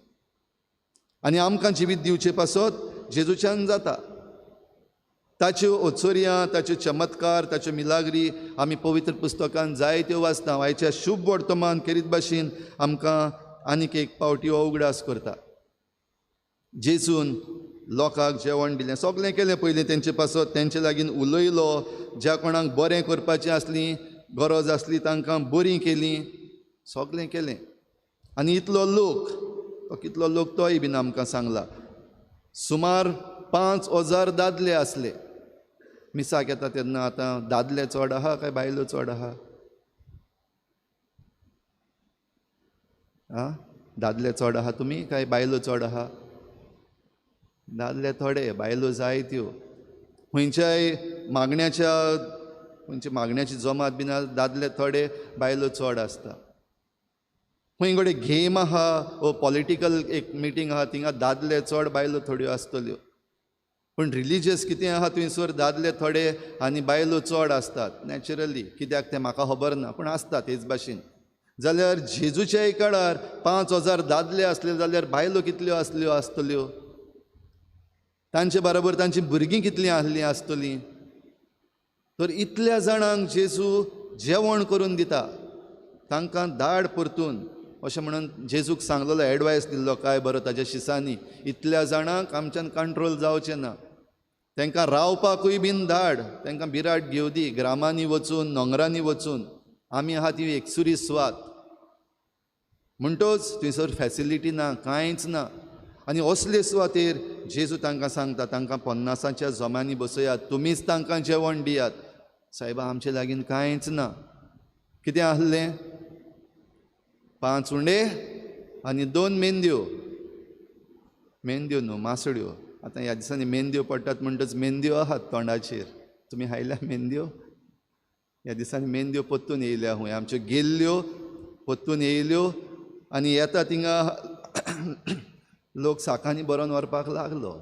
आनी आमकां जिवीत दिवचे पासत जेजूच्यान जाता. ताच्यो ओचोरयां, ताच्यो चमत्कार, ताच्यो मिलाग्री आमी पवित्र पुस्तकान जायत्यो वाचता. आयच्या शुभ वर्तमान खेरीत भाशेन आमकां आनीक एक पावटी हो उगडास करता. जेजून लोकांक जेवण दिलें, सगळें केलें पयलीं तेंचे पासत, तेंचे लागीं उलयलो, ज्या कोणाक बरें करपाचें आसली गरज आसली तांकां बरीं केलीं, सगळें केलें. आनी इतलो लोक, तो कितलो लोक तोय बीन आमकां सांगला, सुमार 5000 दादले आसले. मिसाक येता तेन्ना आतां दादले चड आहा काय बायलो चड आहा? आं, दादले चड आहा तुमी काय बायलो चड आहा? दादले थोडे, बायलो जायत्यो. खंयच्याय मागण्याच्या, खंयच्या मागण्याची जमात बीन दादले थोडे, बायलो चड आसता. खंय कडेन गेम आहा वो पॉलिटिकल एक मिटींग आहा, थिंगा दादले चड बायलो थोड्यो आसतल्यो. पूण रिलीजियस कितें आहा थंयसर दादले थोडे आनी बायलो चड आसतात नॅचरली, कित्याक तें म्हाका खबर ना, पूण आसता तेच भाशेन. जाल्यार जेजूच्याय काळार 5000 दादले आसले जाल्यार बायलो कितल्यो आसल्यो आसतल्यो? तांचे बरोबर तांची भुरगीं कितलीं आहलीं आसतलीं? तर इतल्या जाणांक जेजू जेवण करून दिता, तांकां धाड परतून अशें म्हणून जेजूक सांगलेलो, एडवायस दिल्लो काय बरो ताज्या शिसांनी, इतल्या जाणांक आमच्यान कंट्रोल जावचें ना, तांकां रावपाकूय बीन धाड, तांकां बिराट घेवं दी, ग्रामांनी वचून नोंगरांनी वचून, आमी आहा ती एकसुरी सुवात, म्हणटोच थंयसर फॅसिलिटी ना, कांयच ना. आनी असले सुवातेर जेजू तांकां सांगता, तांकां 50च्या जमांनी बसयात, तुमीच तांकां जेवण दियात. सायबा आमचे लागीं कांयच ना. कितें आहलें? 5 उंडे आनी 2 मेंदयो. मेंदयो न्हू, मासड्यो. आतां ह्या दिसांनी मेंदयो पडटात म्हणटच मेंदयो आहात तोंडाचेर. तुमी हायल्या मेंदयो? ह्या दिसांनी मेंदयो परतून येयल्या खूंय, आमच्यो गेल्ल्यो परतून येयल्यो आनी येता थिंगा लोक साकांनी भरोन व्हरपाक लागलो.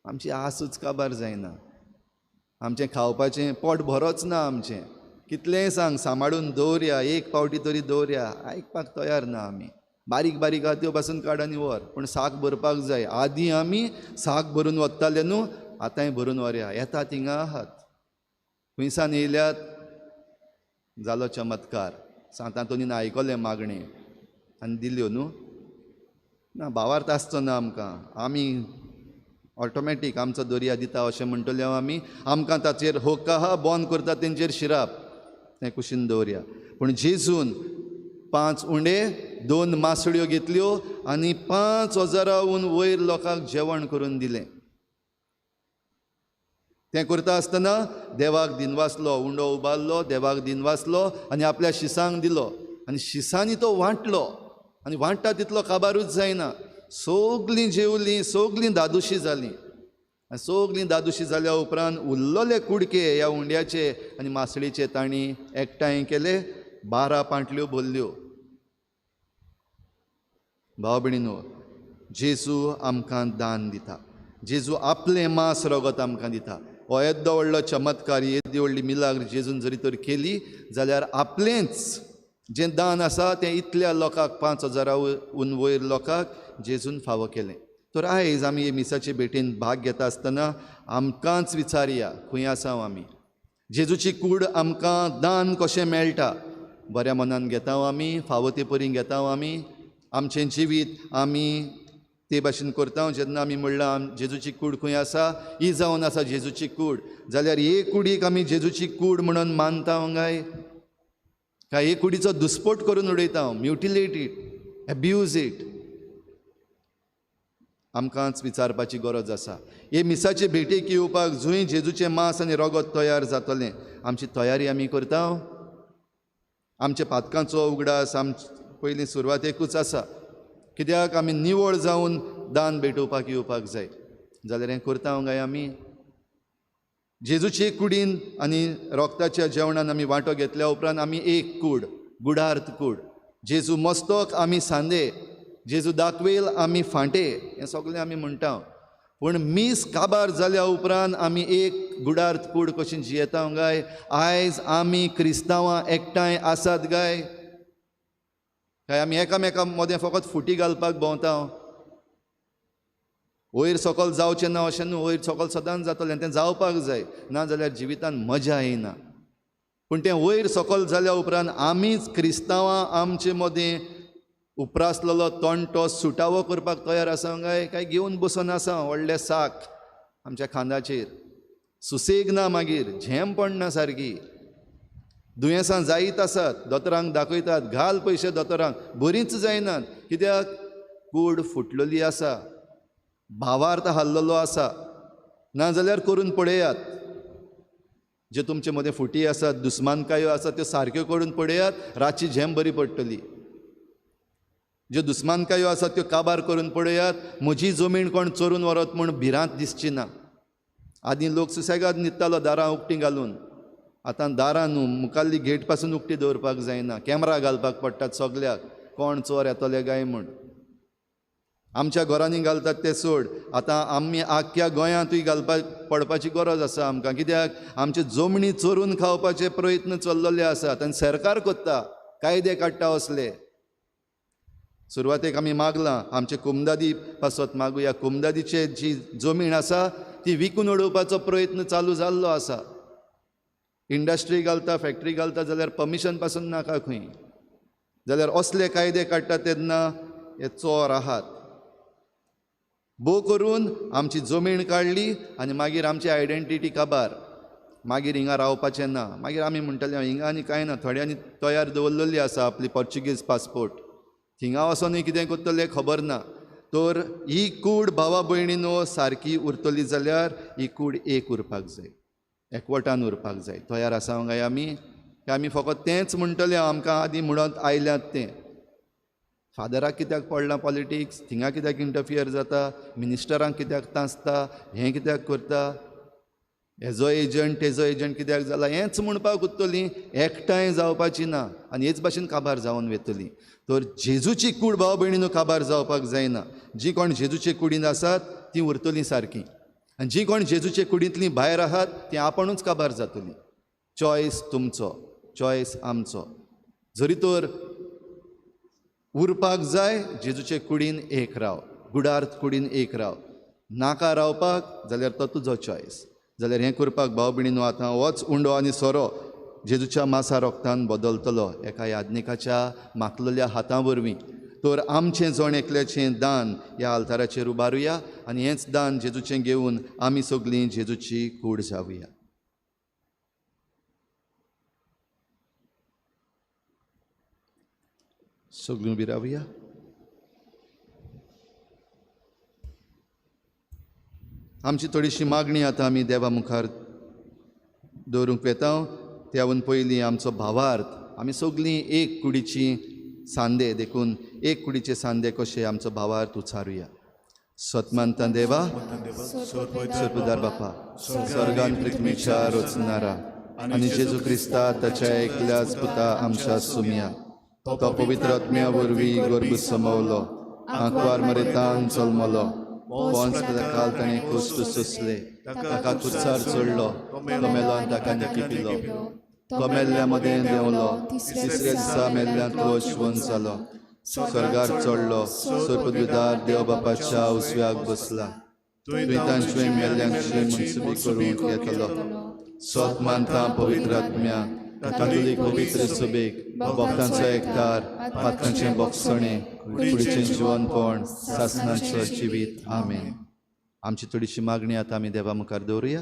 आमची आसूच काबार जायना, आमचें खावपाचें पोट भरोच ना आमचें. कितलेंय सांग सांबाळून दवरया, एक पावटी तरी दवरया, आयकपाक तयार ना आमी. बारीक बारीक आहा त्यो पासून काड आनी व्हर, पूण साक भरपाक जाय. आदीं आमी साक भरून वताले न्हू, आतांय भरून व्हरया. येता थिंगा आहात, खुंयसान येयल्यात? जालो चमत्कार. सांतांतोनीन आयकलें मागणें आनी दिल्यो न्हू. ना भावार्थ आसचो ना आमकां, आमी ऑटोमॅटीक आमचो दर्या दिता अशें म्हणटले आमी. आमकां ताचेर हक आहा, बंद करता तेंचेर शिराप, तें कुशीन दवरया. पूण जेजून 5 उंडे 2 मासळ्यो घेतल्यो आनी 5000 वयर लोकांक जेवण करून दिलें. तें करता आसतना देवाक दिनवासलो, उंडो उबारलो, देवाक दिनवासलो आनी आपल्या शिसांक दिलो आनी शिसांनी तो वांटलो. आनी वांट्टा तितलो काबारूच जायना, सगलीं जेवलीं, सगलीं दादोशी जालीं. आनी सगळीं दादोशी जाल्या उपरांत उरलेले कुडके ह्या उंड्याचे आनी मासळीचे तांणी एकठांय केले, 12 पांटल्यो भरल्यो. भाव भयणीनो, जेजू आमकां दान दिता, जेजू आपलें मांस रगत आमकां दिता. हो येदो व्हडलो चमत्कार, येदी व्हडली मिलाग्र जेजून जरी तर केली जाल्यार आपलेंच जें दान आसा तें इतल्या लोकांक, 5000 वयर लोकांक जेजून फावो केलें. तर आयज आमी हे मिसाचे भेटेन भाग घेता आसतना आमकांच विचारया, खंय आसा आमी? जेजूची कूड आमकां दान कशें मेळटा? बऱ्या मनान घेता आमी, फावो ते परी घेता आमी, आमचें जिवीत आमी ते भाशेन करता. जेन्ना आमी म्हणलां जेजूची कूड खंय आसा, ही जावन आसा जेजूची कूड, जाल्यार हे कुडीक आमी जेजूची कूड म्हणून मानता काय काय हे कुडीचो दुस्पोट करून उडयता, म्युटिलेट it, abuse it? आमकांच विचारपाची गरज आसा. हे मिसाचे भेटेक येवपाक जंय जेजूचें मांस आनी रगत तयार जातलें, आमची तयारी आमी करता. आमच्या पातकांचो उगडास आम पयलीं सुरवातेकूच आसा, कित्याक आमी निवळ जावन दान भेटोवपाक येवपाक जाय. जाल्यार हें करता काय आमी? जेजूचे कुडीन आनी रोगताच्या जेवणान आमी वांटो घेतल्या उपरांत आमी एक कूड, गुडार्थ कूड. जेजू मस्तक आमी सांदे, जेजू दाखवेल आमी फांटे, हें सगळें आमी म्हणटा. पूण मीस काबार जाल्या उपरांत आमी एक गुडार्थ कूड कशी जियेता काय? आयज आमी क्रिस्तांवां एकठांय आसात काय? काय आमी एकामेका मदें फकत फुटी घालपाक भोंवता? वयर सकल जावचें ना अशें न्हू, वयर सकल सदांच जातलें, तें जावपाक जाय, ना जाल्यार जिवितान मजा येना. पूण तें वयर सकल जाल्या उपरांत आमीच क्रिस्तांवां आमचे मदें उप्रासलेलो तंटो सुटावो करपाक तयार आसा काय? काय घेवन बसून आसा व्हडले साक आमच्या खांदाचेर, सुसेग ना, मागीर झेम पडना सारकी, दुयेंसां जायत आसात, दोतोरांक दाखयतात, घाल पयशे दोतोरांक, बरींच जायनात, कित्याक कूड फुटलेली आसा, भावार्थ हाल्लेलो आसा. ना जाल्यार करून पळयात, जे तुमचे मदें फुटी आसात, दुस्मानकायो आसात, त्यो सारक्यो करून पळयात, रातची झेम बरी पडटली. ज्यो दुस्मानकायो आसात त्यो काबार करून पळयात, म्हजी जमीन कोण चोरून व्हरत म्हूण भिरांत दिसची ना. आदीं लोक सुसेगाद न्हिदतालो दारां उक्तीं घालून, आतां दारां न्हू मुखाल्ली गेट पासून उक्ती दवरपाक जायना, कॅमरा घालपाक पडटात सगल्याक, कोण चोर येतले काय म्हूण. आमच्या घरांनी घालतात ते सोड, आतां आमी आख्ख्या गोंयांतूय घालपाक पडपाची गरज आसा आमकां, कित्याक आमचे जमनी चोरून खावपाचे प्रयत्न चल्लेले आसात आनी सरकार करता, कायदे काडटा असले. सुरवातेक आमी मागलां आमचे कुमदादी पासत मागुया, कुमदादीचे जी जमीन आसा ती विकून उडोवपाचो प्रयत्न चालू जाल्लो आसा. इंडस्ट्री घालता, फॅक्टरी घालता जाल्यार परमिशन पासून नाका खंय, जाल्यार असले कायदे काडटा तेन्ना हे चोर आहात. भोव करून आमची जमीन काडली आनी मागीर आमची आयडेंटिटी काबार, मागीर हिंगा रावपाचें ना. मागीर आमी म्हणटले हिंगा आनी कांय ना, थोड्यांनी तयार दवरलेली आसा आपली पोर्चुगीज पासपोर्ट, थिंगा वचोनूय कितें करतले खबर ना. तर ही कूड भावा भयणीनो सारकी उरतली जाल्यार ही कूड एक उरपाक जाय, एकवटान उरपाक जाय. तयार आसा काय आमी? काय आमी फकत तेंच म्हणटले आमकां आदीं म्हणत आयल्यात तें? फादराक कित्याक पडलां पॉलिटिक्स, थिंगा कित्याक इंटरफियर जाता, मिनिस्टरांक कित्याक तांसता, हें कित्याक करता, हेजो एजंट तेजो एजंट कित्याक जाला, हेंच म्हणपाक उरतलीं, एकठांय जावपाची ना आनी हेच भाशेन काबार जावन वतली. तर जेजूची कूड भाव भयणीनो काबार जावपाक जायना. जी कोण जेजूचे कुडीन आसात ती उरतलीं सारकी, आनी जी कोण जेजूचे कुडींतलीं भायर आहात ती आपणूच काबार जातली. चॉयस तुमचो, चॉयस आमचो. जरी तर उरपाक जाय जेजूचे कुडीन एक राव, गुडार्थ कुडीन एक राव, नाका रावपाक जाल्यार तो तुजो चॉयस. जाल्यार हें करपाक भाव भयणीनो आतां होच उंडो आनी सोरो जेजूच्या मासा रोगतान बदलतलो एका याज्ञिकाच्या माखलेल्या हातां वरवीं. तर आमचें जण एकल्याचें दान ह्या आल्ताराचेर उबारुया आनी हेंच दान जेजूचें घेवन आमी सगळीं जेजूची कूड जावया. सगळीं उबी रावया. आमची थोडीशी मागणी आतां आमी देवा मुखार दवरूंक वेता. त्याहून पयलीं आमचो भावार्थ, आमी सगळीं एक कुडीची सांदे, देखून एक कुडीचे सांदे कशे आमचो भावार्थ उच्चारुया. सतमानता देवा, सर्पदार बापा, स्वर्गान पृथ्वीच्या रचणारा आनी जेजू क्रिस्ता ताच्या एकल्याच पुता आमच्या सुमया, तो पवित्र आत्म्या वरवीं गर्भ समवलो, आंकवार मरेतान जल्मलो, पोंस काल ताणें कुश्ट सोंसले, ताका कुर्सार चडलो, तो मेलो आनी ताका निकिपिलो, तो मेल्ल्या मदें देंवलो, तिसऱ्या दिसा मेल्ल्यांतलो जिवन जालो, स्वर्गार चडलो, सर्पद्विदार देव बापाच्या उजव्याक बसला, थंय तांचे मेल्ल्यांची मनसुबी करूंक येतलो. सत मानता पवित्र आत्म्या, कातोलीक पवित्र सभेक, भक्तांचो एकतार, पातकांचें बोगसणें, कुडीचें जिवनपण, सासनाचो जिवीत. आमेन. आमची थोडीशी मागणी आतां आमी देवा मुखार दवरुया.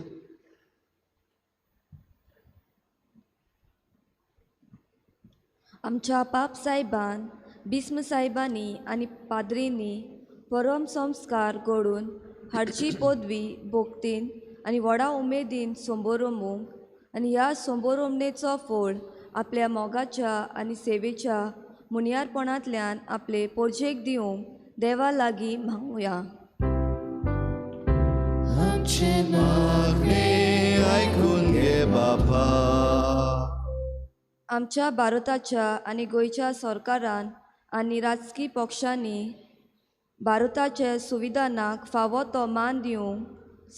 आमच्या पाप साहेबान, भीस्म साहेबांनी आनी पाद्रींनी परम संस्कार घडून हाडची पदवी भोगतीन आनी व्हडा उमेदीन संबोरोमूंक आनी ह्या संबोरोमणेचो फळ आपल्या मोगाच्या आनी सेवेच्या मुनियारपणांतल्यान आपले पोरजेक दिवंक देवा लागीं मागुया. आमचें मागणें आयकून घे बापा. आमच्या भारताच्या आनी गोंयच्या सरकारान आनी राजकी पक्षांनी भारताच्या संविधानाक फावो तो मान दिवंक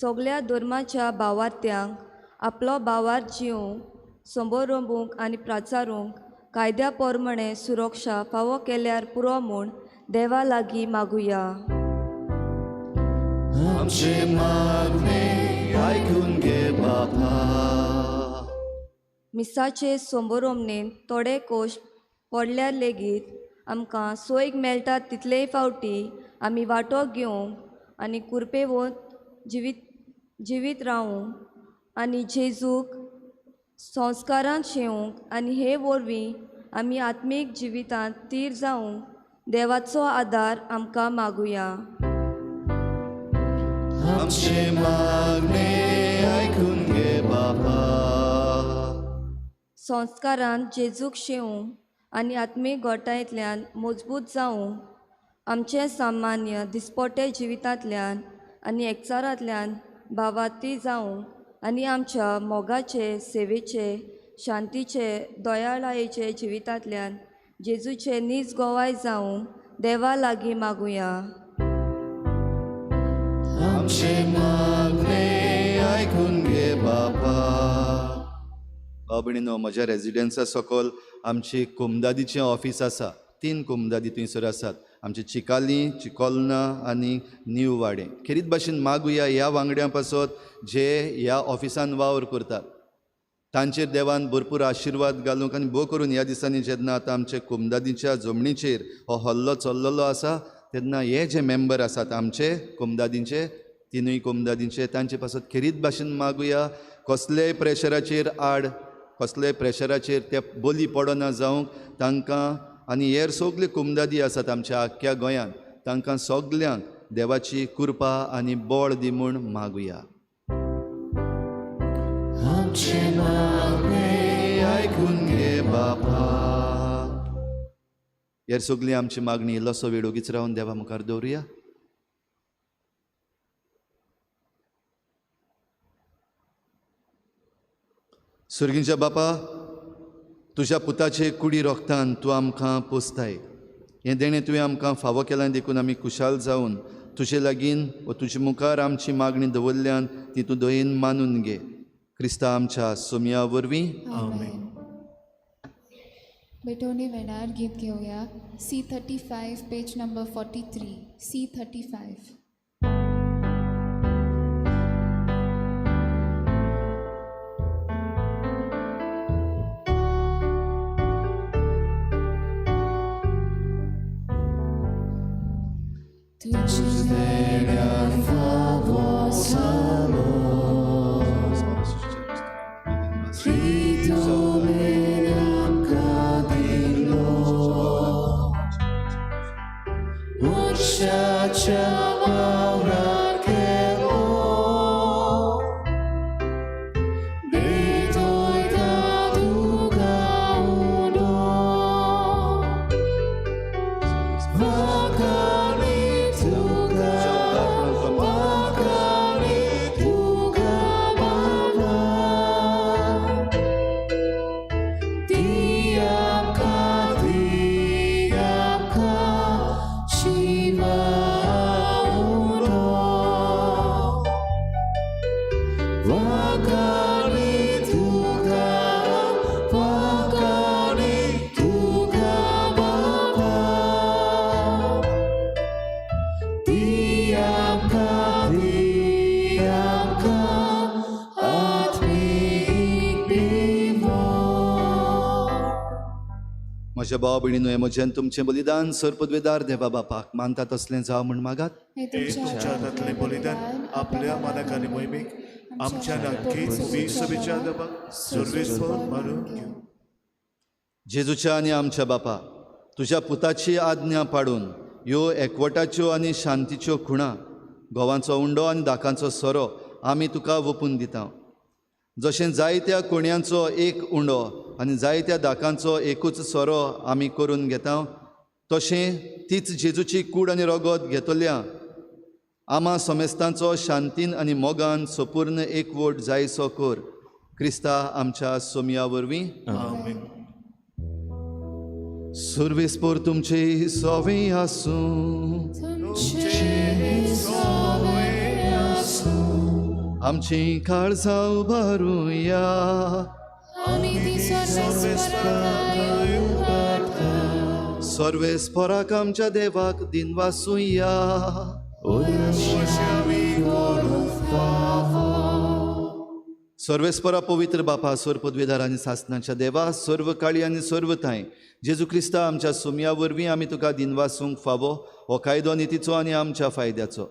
सगल्या धर्माच्या भावार्थ्यांक आपलो भावार्थ जिवंक संबोरोबूंक आनी प्रचारूंक कायद्या प्रमाणे सुरक्षा फावो केल्यार पुरो म्हूण देवा लागीं मागुया. आमचें मागणें आयकून घे बापा. मिसाचे संबोरोमणेन थोडे कोश पडल्यार लेगीत आमकां सोयीक मेळटा तितलेय फावटी आमी वांटो घेवंक आनी कुरपेवत जिवीत रावूंक आनी जेजूक संस्कारांत शेवंक आनी हे वरवीं आमी आत्मीक जिवितांत थीर जावंक देवाचो आदार आमकां मागुया. आमचें मागणें आयकून घे बापा. संस्कारांत जेजूक शेवंक आनी आत्मीक गोठांतल्यान मजबूत जावंक आमचें सामान्य दिसपट्टे जिवितांतल्यान आनी एकचारांतल्यान भावार्थी जावंक आनी आमच्या मोगाचे, सेवेचे, शांतीचे, दयाळायेचे जिवितांतल्यान जेजूचे नीज गोवाय जावंक देवा लागीं मागुया. आमचें मागणें आयकून घे बापा. भाव भयणीनो, म्हज्या रेजिडन्सा सकयल आमची कुमदादीचें ऑफीस आसा. 3 कुमदादी थंयसर आसात, आमचे चिकाली, चिकोलना आनी न्यू वाडें. खेरीत भाशेन मागुया ह्या वांगड्यां पासत जे ह्या ऑफिसान वावर करतात तांचेर देवान भरपूर आशिर्वाद घालूंक आनी भोव करून ह्या दिसांनी जेन्ना आतां आमचे कुमदादीच्या जमनीचेर हो हल्लो चल्लेलो आसा तेन्ना हे जे मेंबर आसात आमचे कुमदादींचे, 3 कुमदादींचे, तांचे पासत खेरीत भाशेन मागुया कसलेय प्रेशराचेर आड, कसलेय प्रेशराचेर ते बली पडना जावंक तांकां आनी हेर सगले कुमदादी आसात आमच्या आख्ख्या गोंयांत तांकां सगल्यांक देवाची कृपा आनी बळ दी म्हूण मागुया. आमचें मागणें आयकून घे बापा. हेर सगली आमची मागणी इल्लोसो वेळ ओगीच रावन देवा मुखार दवरुया. सुर्गींच्या बापा, तुज्या पुताचे कुडी रोगतान तूं आमकां पोसताय. हें देणें तुवें आमकां फावो केलां देखून आमी खुशाल जावन तुजे लागीं व तुजे मुखार आमची मागणी दवरल्यान ती तूं दयेन मानून घे. क्रिस्ता आमच्या सोमया वरवीं. आमेन. बेटोनी वेणार गीत घेवया. C35 page number 43. C35. Vakani tuka भाव भयणीनो, हें म्हजें तुमचें बलिदान सर पदवेदार देवा बापाक मानता तसलें जावं म्हूण मागात. हे तुमच्या हातांतलें बलिदान आपल्या मानाक आनी मोहिमेक आमच्या नक्कीच सभेच्या दबाक सर्वेस्पर मानून घेवं. जेजूच्या आनी आमच्या बापा, तुज्या पुताची आज्ञा पाडून ह्यो एकवटाच्यो आनी शांतीच्यो खुणा, गोवांचो उंडो आनी दाकांचो सोरो आमी तुका वपून दिता. जशें जायत्या कोणयांचो एक उंडो आनी जायत्या दाकांचो एकूच सोरो आमी करून घेता, तशें तीच जेजूची कूड आनी रगत घेतल्या आमा समेस्तांचो शांतीन आनी मोगान सपूर्ण एकवट जायसो कर, क्रिस्ता आमच्या सोमया वरवीं. आमेन. सर्वेस्पर तुमचे सवे आसूं, आमची काळजां उबारुया. सर्वेस्पराक आमच्या देवाक दिनवासुया. सर्वेस्परा पवित्र बापा, सर्व पदवेदार आनी सासनाच्या देवा, सर्व काळी आनी सर्व थांय जेजू क्रिस्ता आमच्या सोमया वरवीं आमी तुका दिनवासूंक फावो हो कायदो नितीचो आनी आमच्या फायद्याचो.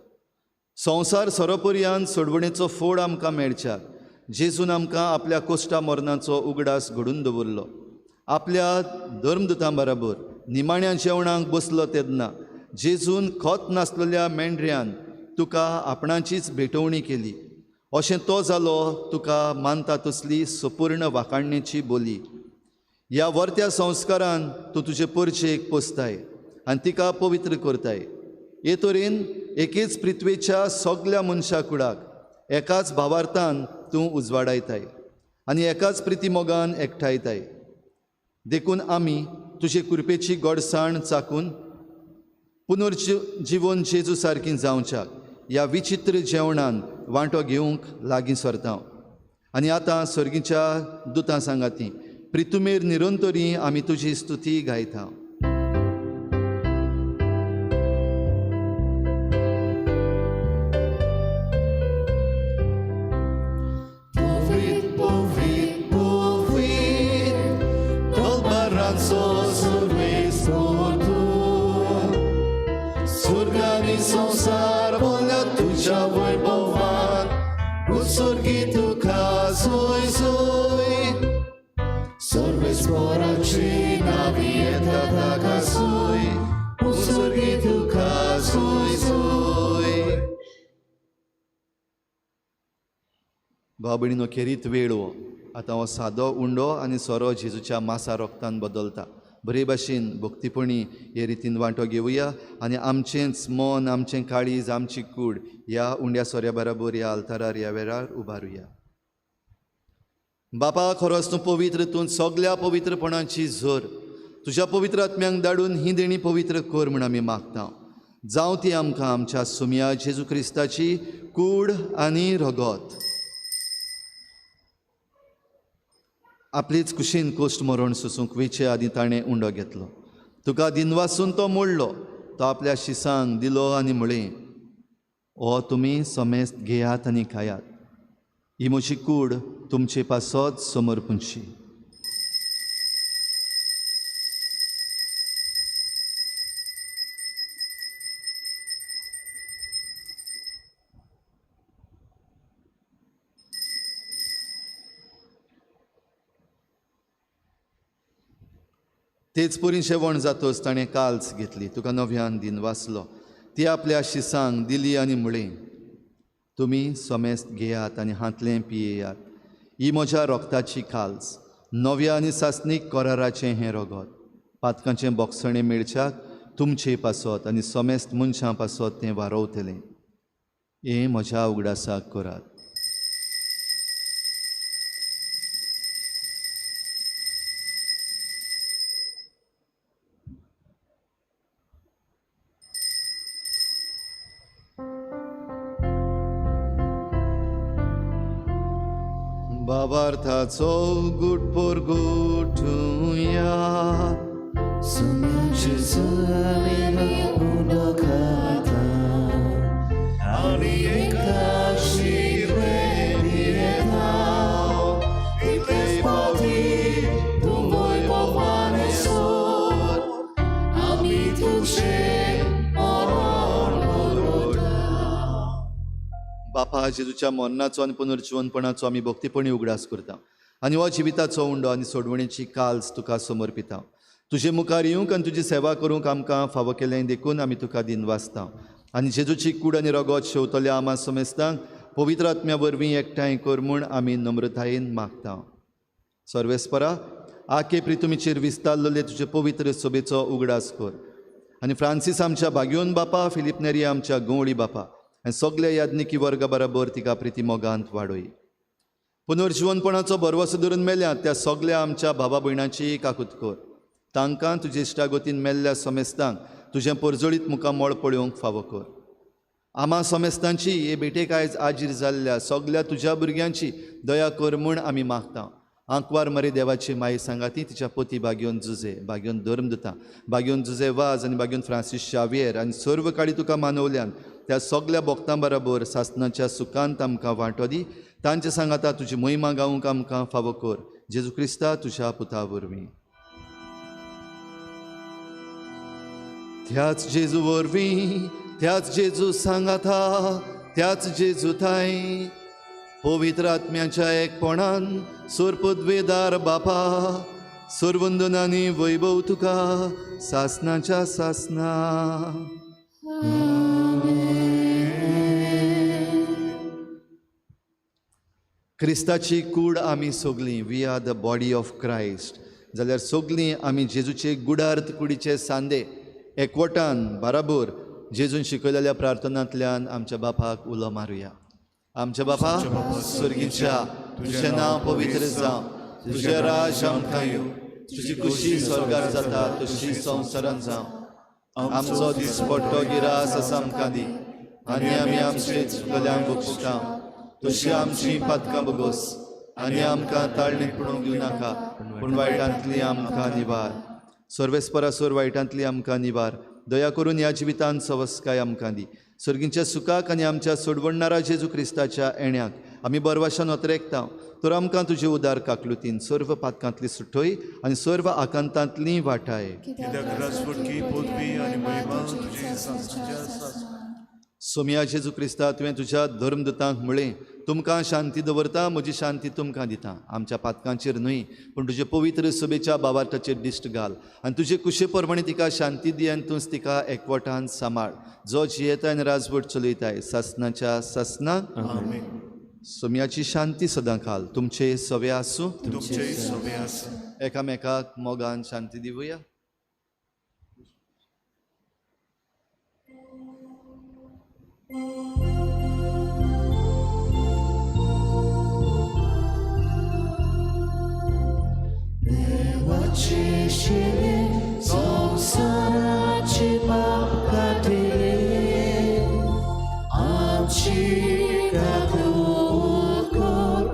संवसार सरोपर्यान सोडवणेचो फोड आमकां मेळच्याक जेजून आमकां आपल्या कोश्टा मरणाचो उगडास घडून दवरलो. आपल्या धर्मदुतां बराबर निमाण्या जेवणाक बसलो तेन्ना जेजून खत नासलेल्या मेंढऱ्यान तुका आपणाचीच भेटवणी केली. अशें तो जालो तुका मानता तसली सपूर्ण वाखाणणेची बोली. ह्या वर्त्या संस्कारान तूं तुजे परचेक पोसताय आनी तिका पवित्र करताय. हे तरेन एकेच पृथ्वेच्या सगल्या मनशा कुडाक एकाच भावार्थान तूं उजवाडायताय आनी एकाच प्रिती मोगान एकठांयताय. देखून आमी तुजे कृपेची गोडसाण चाकून पुनर्जिवन जेजू सारकी जावच्याक ह्या विचित्र जेवणान वांटो घेवंक लागीं सरता. आनी आतां सर्गीच्या दुतां सांगाती प्रितुमेर निरंतरी आमी तुजी स्तुती गायता. भाव भयणीनो, खेरीत वेळ हो आतां हो सादो उंडो आनी सोरो जेजूच्या मासा रोगतान बदलता. बरे भाशेन भक्तीपणी हे रितीन वांटो घेवया आनी आमचेंच मन, आमचें काळीज, आमची कूड ह्या उंड्या सोऱ्या बराबर ह्या आल्तारार ह्या वेळार उबारुया. बापा, खरोच तूं पवित्र, तूं सगल्या पवित्रपणाची झर. तुज्या पवित्र आत्म्यांक धाडून ही देणी पवित्र कर म्हूण आमी मागता. जावं ती आमकां आमच्या सोमया जेजू क्रिस्ताची कूड आनी रगत. आपलीच कुशीन कोश्ट मरण सोसूंक वेचे आदीं ताणें उंडो घेतलो. तुका दिनवासून तो मोडलो, तो आपल्या शिसांक दिलो आनी म्हळें, हो तुमी समेस्त घेयात आनी खायात, ही म्हजी कूड तुमचे पासत समर्पूंची. तेच परी जेवण जातच ताणें काल्स घेतली, तुका नव्यान दिनवासलो, ती आपल्या शिसांक दिली आनी म्हळें, तुमी समेस्त घेयात आनी हांतलें पियेयात, ही म्हज्या रोगताची काल्स, नव्या आनी सासणीक कराराचें हें रगत, पातकांचें बोगसणें मेळच्याक तुमचे पासत आनी समेस्त मनशां पासत तें वारोवतलें. हें म्हज्या उगडासाक करात. भावार्थाचो गुटपोर गुठुया. तुजें मरण बरोवता. बापा, जेजूच्या मरणाचो आनी पुनर्जिवनपणाचो आमी भक्तीपणी उगडास करता आनी हो जिविताचो उंडो आनी सोडवणेची काल्स तुका समर्पिता. तुजे मुखार येवंक आनी तुजी सेवा करूंक आमकां फावो केलें देखून आमी तुका दिनवासता. आनी जेजूची कूड आनी रगत शेवतल्या आमा समेस्तांक पवित्र आत्म्या वरवीं एकठांय कर म्हूण आमी नम्रतायेन मागता. सर्वेस्परा, आके प्रितुमीचेर विस्तारलेले तुजे पवित्र सभेचो उगडास कर आनी फ्रांसीस आमच्या भाग्योन बापा, फिलीप नेरी आमच्या गंवळी बापा आनी सगल्या याज्ञिकी वर्गा बराबर तिका प्रिती मोगांत वाडय. पुनर्जिवनपणाचो भरवसो धरून मेल्या त्या सगल्या आमच्या भावा भयणांची काकूत कर. तांकां तुजे इश्टागतीन मेल्ल्या समेस्तांक तुजें परजळीत मुखामळ पळोवंक फावो कर. आमा समेस्तांची हे भेटेक आयज आजीर जाल्ल्या सगल्या तुज्या भुरग्यांची दया कर म्हूण आमी मागता. आंकवार मरे देवाची माई सांगाती तिच्या पती बाग्योन जुजे, बाग्योन धर्मदुता, बाग्योन जुजे वाज आनी बाग्योन फ्रांसीस शावियर आनी सर्व काळी तुका मानवल्यान त्या सगल्या भक्तां बराबर सासनाच्या सुखांत आमकां वांटो दी. तांचे सांगाता तुजी महिमा गावंक आमकां फावो कर. जेजू क्रिस्ता तुज्या पुता वरवीं. त्याच जेजू वरवीं, त्याच जेजू सांगाता, त्याच जेजू थांय पवित्र आत्म्याच्या एकपणान सोरपदवेदार बापा, सोरवंदन आनी वैभव तुका सासनाच्या सासना. क्रिस्ताची कूड आमी सगलीं, we are the body of Christ. जाल्यार सगलीं आमी जेजूचे गुडार्थ कुडीचे सांदे एकवटान बराबर जेजून शिकयलेल्या प्रार्थनांतल्यान आमच्या बापाक उलो मारुया. आमच्या बापा स्वर्गीच्या, तुजें नांव पवित्र जावं, तुजें राज आमकां येवं, तुजी खुशी स्वर्गार जाता तशी संवसारान जावं. आमचो दिसपट्टो गिरास आसा आमकां दी आनी आमी आमचे चुकल्यांक बक्षता तशी आमची पातकां बगोस आनी आमकां ताळणेक पडूंक दिवं नाका, पूण वायटांतली आमकां निवार. सर्वेस्परासोर वायटांतली आमकां निवार. दया करून ह्या जिवितांत सवस्काय आमकां दी. सर्गींच्या सुखाक आनी आमच्या सोडवणणारा जेजू क्रिस्ताच्या येण्याक आमी बरवाशान अत्रेकता. तर आमकां तुजे उदार काकलुतीन सर्व पातकांतली सुटय आनी सर्व आकांतांतली वाटाय. सोमया जेजू क्रिस्ता, तुवें तुज्या धर्मदुतांक म्हळें, तुमकां शांती दवरता, म्हजी शांती तुमकां दिता. आमच्या पातकांचेर न्हय पूण तुजे पवित्र सभेच्या बावार्थाचेर दिश्ट घाल आनी तुजे कुशे प्रमाणे तिका शांती दी आनी तूंच तिका एकवटान सांबाळ, जो जियेता आनी राजवट चलयताय सासनाच्या सासना. सोमयाची शांती सदां खाल तुमचे सवे आसूं. एकामेकाक मोगान शांती दिवया. देवाची शिले संवसाराची पाप काडटले, आमची काकूत कर,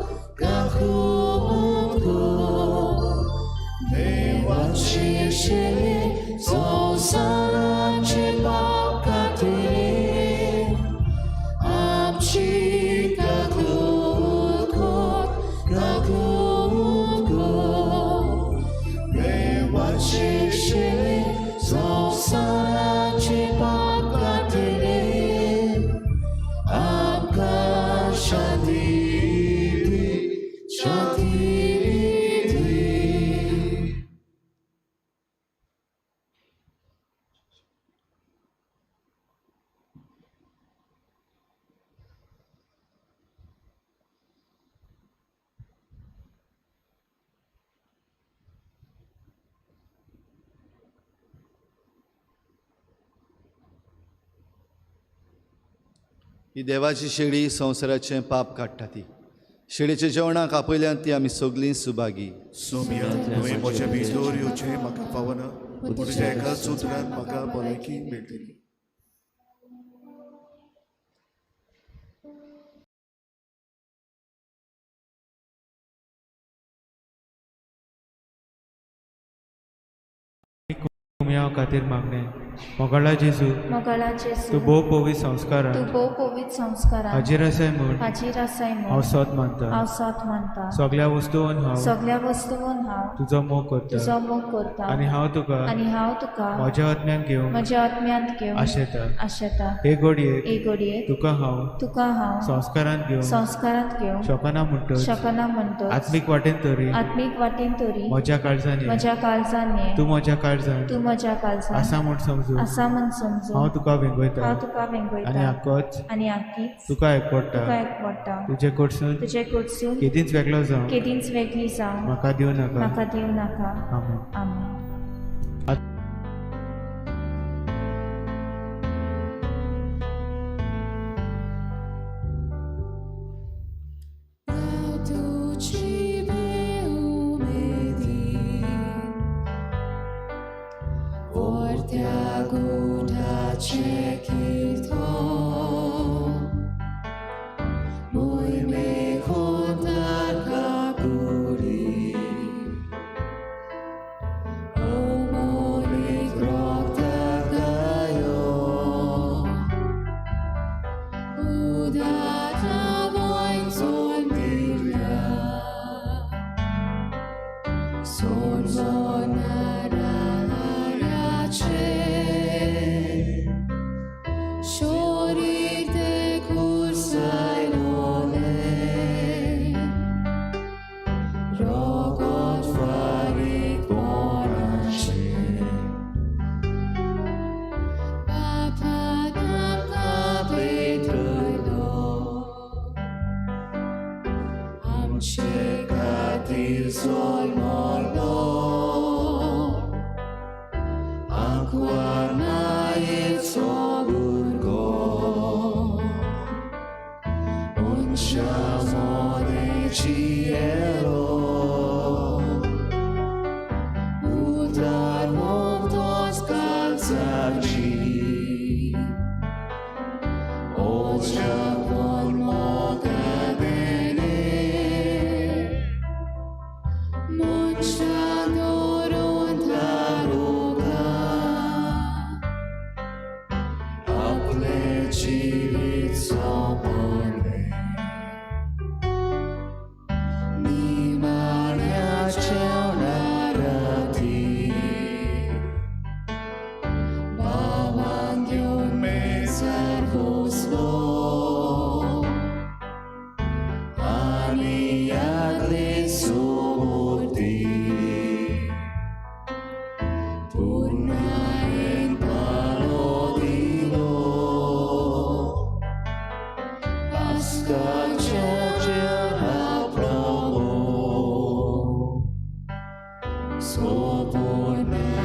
काकूत कर. देवाची शिले संवसाराची पाप काडटले, आमची काकूत कर, काकूत कर. देवाची शिले संवसाराची पाप काडटले, आमकां शांती दी, शांती दी. ही देवाची शेळी संवसाराचें पाप काडटा. ती शेळीच्या जेवणाक आपयल्यान ती आमी सगलीं सुभागी. सोमया, तुवें म्हज्या भितर येवचें म्हाका फावना, पूण तुज्या एकाच उतरान म्हाका भलायकी मेळटली. कुमयाव खातीर मागणें. मोगाळा जेजू, मोगाळा जेजू, तूं भोव पवित्र संस्कारान, तूं भोव पवित्र संस्कारान हाजीर आसाय म्हूण, हाजीर आसाय म्हूण हांव सोद मानता, हांव सोद मानता. सगळ्या वस्तून हांव, सगळ्या वस्तून हांव तुजो मोग करता, तुजो मोग करता. आनी हांव तुका, आनी हांव तुका म्हज्या आत्म्यांत घेवन, म्हज्या आत्म्यांत घेवन आशेता, आशेता. हे घडयेक, हे घडयेक तुका हांव, तुका हांव संस्कारांत घेवन, संस्कारांत घेवन शकना म्हणटच, शकना म्हणटच, आत्मीक वाटेन तरी, आत्मीक वाटेन तरी म्हज्या काळजान, म्हज्या काळजान ये, तूं म्हज्या काळजान, तूं म्हज्या काळजान आसा म्हूण समजून, आसा म्हूण समजून हांव तुका वेंगयता, हांव तुका वेंगयता. आनी आकोच, आनी आकीच तुका एकवडटा, तुका एकवडटा. तुजे कडसून, तुजे कडसून केदींच वेगळो जावं, केदींच वेगळी जावं म्हाका दिवं नाका, म्हाका दिवं नाका. आमेन. आमेन. Sopornae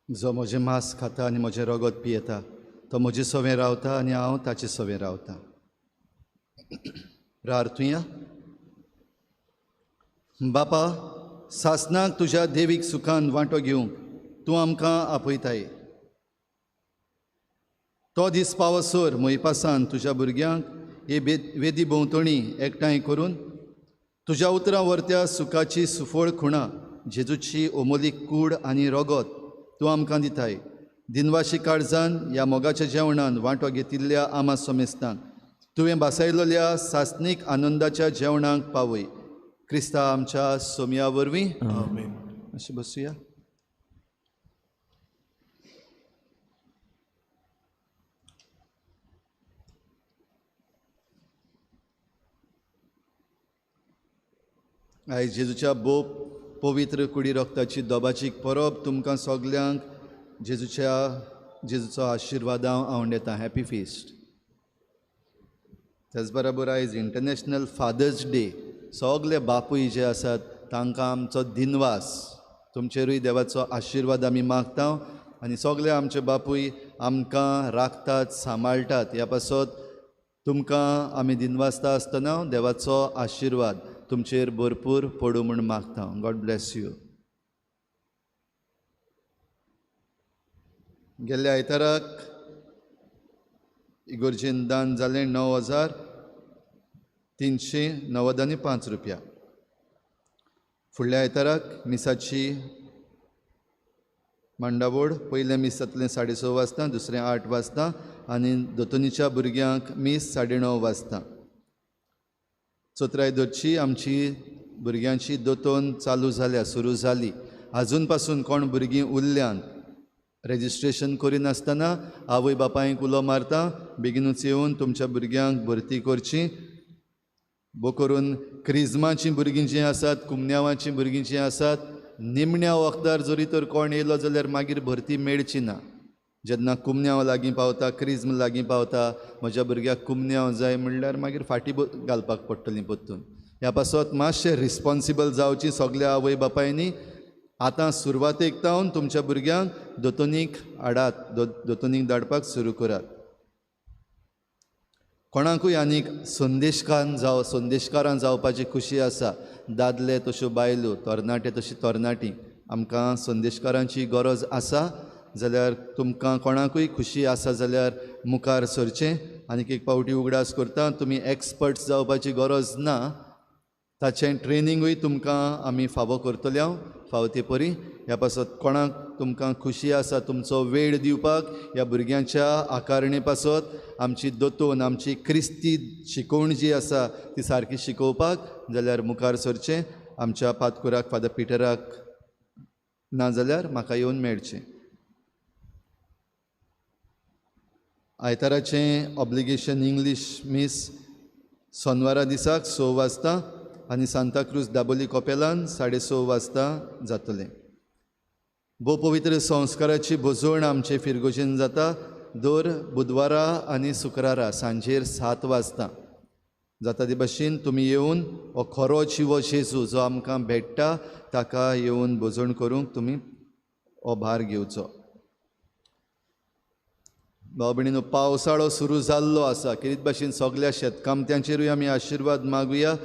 जो म्हजें मांस खाता आनी म्हजें रगत पियेता तो म्हजे सवें रावता आनी हांव ताचे सवें रावता. प्रार्थुया. बापा, सासनाक तुज्या देवीक सुखान वांटो घेवंक तूं आमकां आपयताय. तो दीस पावसर मोयपासान तुज्या भुरग्यांक हे वेदी भोंवतणी एकठांय करून तुज्या उतरां वरत्या सुखाची सुफळ खुणा जेजूची ओमोलीक कूड आनी रगत तूं आमकां दिताय. दिनवाशी काळजान ह्या मोगाच्या जेवणान वांटो घेतिल्ल्या आमा समेस्तांक तुवें भासायलोल्या सासनीक आनंदाच्या जेवणाक पावय. क्रिस्ता आमच्या सोमया वरवीं. आमेन. अशें बसुया. आयज जेजूच्या भोव पवित्र कुडी रक्ताची दोबाची परब तुमकां सगल्यांक जेजूचो आशिर्वाद हांव आवडटा. Happy feast. त्याच बराबर आयज इंटरनॅशनल फादर्स डे. सगले बापूय जे आसात तांकां आमचो दिनवास. तुमचेरूय देवाचो आशिर्वाद आमी मागता आनी सगले आमचे बापूय आमकां राखतात, सांबाळटात. ह्या पासत तुमकां आमी दिनवासता आसतना देवाचो आशिर्वाद तुमचेर भरपूर पडूं म्हूण मागता. God bless you. गेल्ल्या आयताराक इगोर्जेन दान जालें 9,395 रुपया. फुडल्या आयताराक मिसाची मांडावळ पयलें मीस जातलें 6:30 वाजता, दुसरें 8 वाजता आनी दोतोनीच्या भुरग्यांक मीस 9:30 वाजता. चोत्राय धरची आमची भुरग्यांची दोतोन चालू जाल्या, सुरू जाली. आजून पासून कोण भुरगीं उरल्यांत रेजिस्ट्रेशन करिनासतना आवय बापायक उलो मारता, बेगीनूच येवन तुमच्या भुरग्यांक भरती करची. बो करून क्रिज्माचीं भुरगीं जीं आसात, कुमन्यावाचीं भुरगीं जीं आसात, निमण्या वखदार जरी तर कोण येयलो जाल्यार मागीर भरती मेळची ना. जेन्ना कुमन्यांव लागीं पावता, क्रिज्म लागीं पावता, म्हज्या भुरग्याक कुमन्यांव जाय म्हणल्यार मागीर फाटीं घालपाक पडटलीं परतून. ह्या पासत मातशें रिस्पोन्सिबल जावची सगल्या आवय बापायनी. आतां सुरवातेक तावन तुमच्या भुरग्यांक दोतोनीक हाडात, दोतोनीक धाडपाक सुरू करात. कोणाकूय आनीक संदेशकारान जावपाची खुशी आसा, दादले तश्यो बायलो, तरणाटे तशी तरणाटी, आमकां संदेशकारांची गरज आसा जाल्यार तुमकां कोणाकूय खुशी आसा जाल्यार मुखार सरचें. आनीक एक पावटी उगडास करता, तुमी एक्सपर्ट्स जावपाची गरज ना, ताचें ट्रेनिंगूय तुमकां आमी फावो करतले हांव फावो ते परी. ह्या पासत कोणाक तुमकां खुशी आसा तुमचो वेळ दिवपाक ह्या भुरग्यांच्या आकारणे पासत, आमची दोतोन, आमची क्रिस्ती शिकोवण जी आसा ती सारकी शिकोवपाक जाल्यार मुखार सरचें. आमच्या पातकुराक, फादर पिटराक, ना जाल्यार म्हाका येवन मेळचें. आयताराचें ऑब्लिगेशन इंग्लीश मीस सोनवारा दिसाक 6 वाजता आनी सांताक्रूज दाबोली कपेलान 6:30 वाजता जातलें. भोव पवित्र संस्काराची भोजवण आमचे फिरगोजेन जाता दर बुधवारा आनी शुक्रारा सांजेर 7 वाजता जाता. ते भाशेन तुमी येवन हो खरो जिवो जेजू जो आमकां भेट्टा ताका येवन भोजवण करूंक तुमी हो भार घेवचो. भाव भयणीनो, पावसाळो सुरू जाल्लो आसा. खेरीत भाशेन सगल्या शेतकामत्यांचेरूय आमी आशिर्वाद मागुया.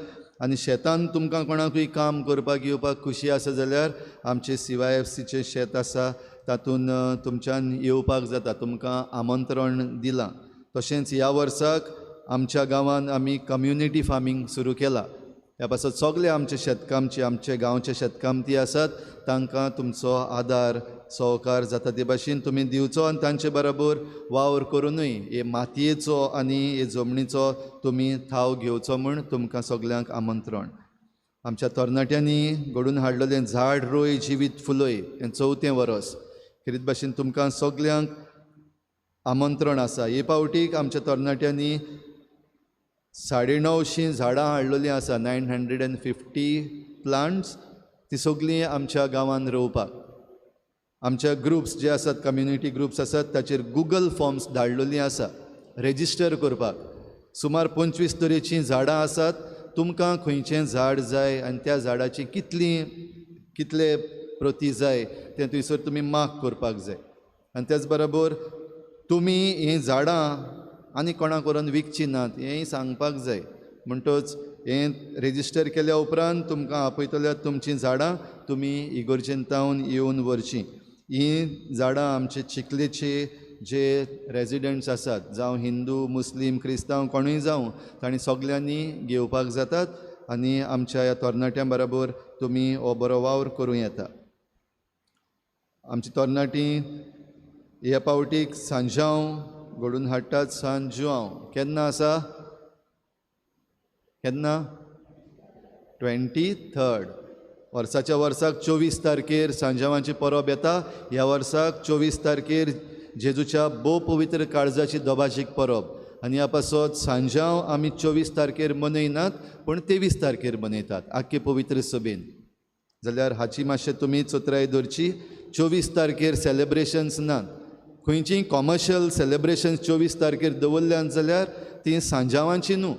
आनी शेतान तुमकां कोणाकूय काम करपाक येवपाक खुशी आसा जाल्यार आमचें CYFCचें शेत आसा तातूंत तुमच्यान येवपाक जाता, तुमकां आमंत्रण दिलां. तशेंच ह्या वर्साक आमच्या गांवांत आमी कम्युनिटी फार्मींग सुरू केलां. ह्या पासत सगळे आमचे शेतकामचे, आमचे गांवचे शेतकामती आसात तांकां तुमचो आदार सहकार जाता ते भाशेन तुमी दिवचो आनी तांचे बरोबर वावर करुनूय हे मातयेचो आनी हे जमनीचो तुमी थाव घेवचो म्हूण तुमकां सगल्यांक आमंत्रण. आमच्या तरणाट्यांनी घडून हाडलेलें झाड रोय जिवीत फुलय हें 4थें वर्स. खेरीत भाशेन तुमकां सगल्यांक आमंत्रण आसा. हे पावटीक आमच्या तरणाट्यांनी 950 झाडां हाडलेलीं आसा, 950 प्लांट्स, ती सगळीं आमच्या गांवांत रोवपाक. आमच्या ग्रुप्स जे आसात, कम्युनिटी ग्रुप्स आसात, ताचेर गुगल फॉर्म्स धाडलेलीं आसा रेजिस्टर करपाक. सुमार 25 तरेचीं झाडां आसात. तुमकां खंयचें झाड जाय आनी त्या झाडाची कितले प्रती जाय तें थंयसर तुमी मार्क करपाक जाय. आनी त्याच बरोबर तुमी हीं झाडां आनी कोणाक व्हरोन विकचीं नात हेंय सांगपाक जाय. म्हणटच हें रेजिस्टर केल्या उपरांत तुमकां आपयतल्या तुमचीं झाडां तुमी इगोर्जेन तावन येवन व्हरचीं. हीं झाडां आमचे चिखलेचे जे रेजिडंट्स आसात, जावं हिंदू, मुस्लीम, क्रिस्तांव कोणूय जावं, तांणी सगल्यांनी घेवपाक जातात आनी आमच्या ह्या तरणाट्यां बरोबर तुमी हो बरो वावर करूं येता. आमची तरणाटीं ह्या पावटीक सांजांव घडून हाडटात. सांजुआंव केन्ना आसा? केन्ना? 23rd. वर्साच्या वर्साक 24 तारखेर सांजावांची परब येता. ह्या वर्साक 24 तारखेर जेजूच्या भोव पवित्र काळजाची दोबाजीक परब आनी ह्या पासत सांजांव आमी 24 तारखेर मनयनात पूण 23 तारखेर मनयतात आख्खे पवित्र सभेन. जाल्यार हाची मातशें तुमी चतुराय दवरची. 24 तारखेर सेलेब्रेशन्स नात. खंयचीय कॉमर्शियल सेलेब्रेशन्स 24 तारखेर दवरल्यान जाल्यार ती सांजावांची न्हू,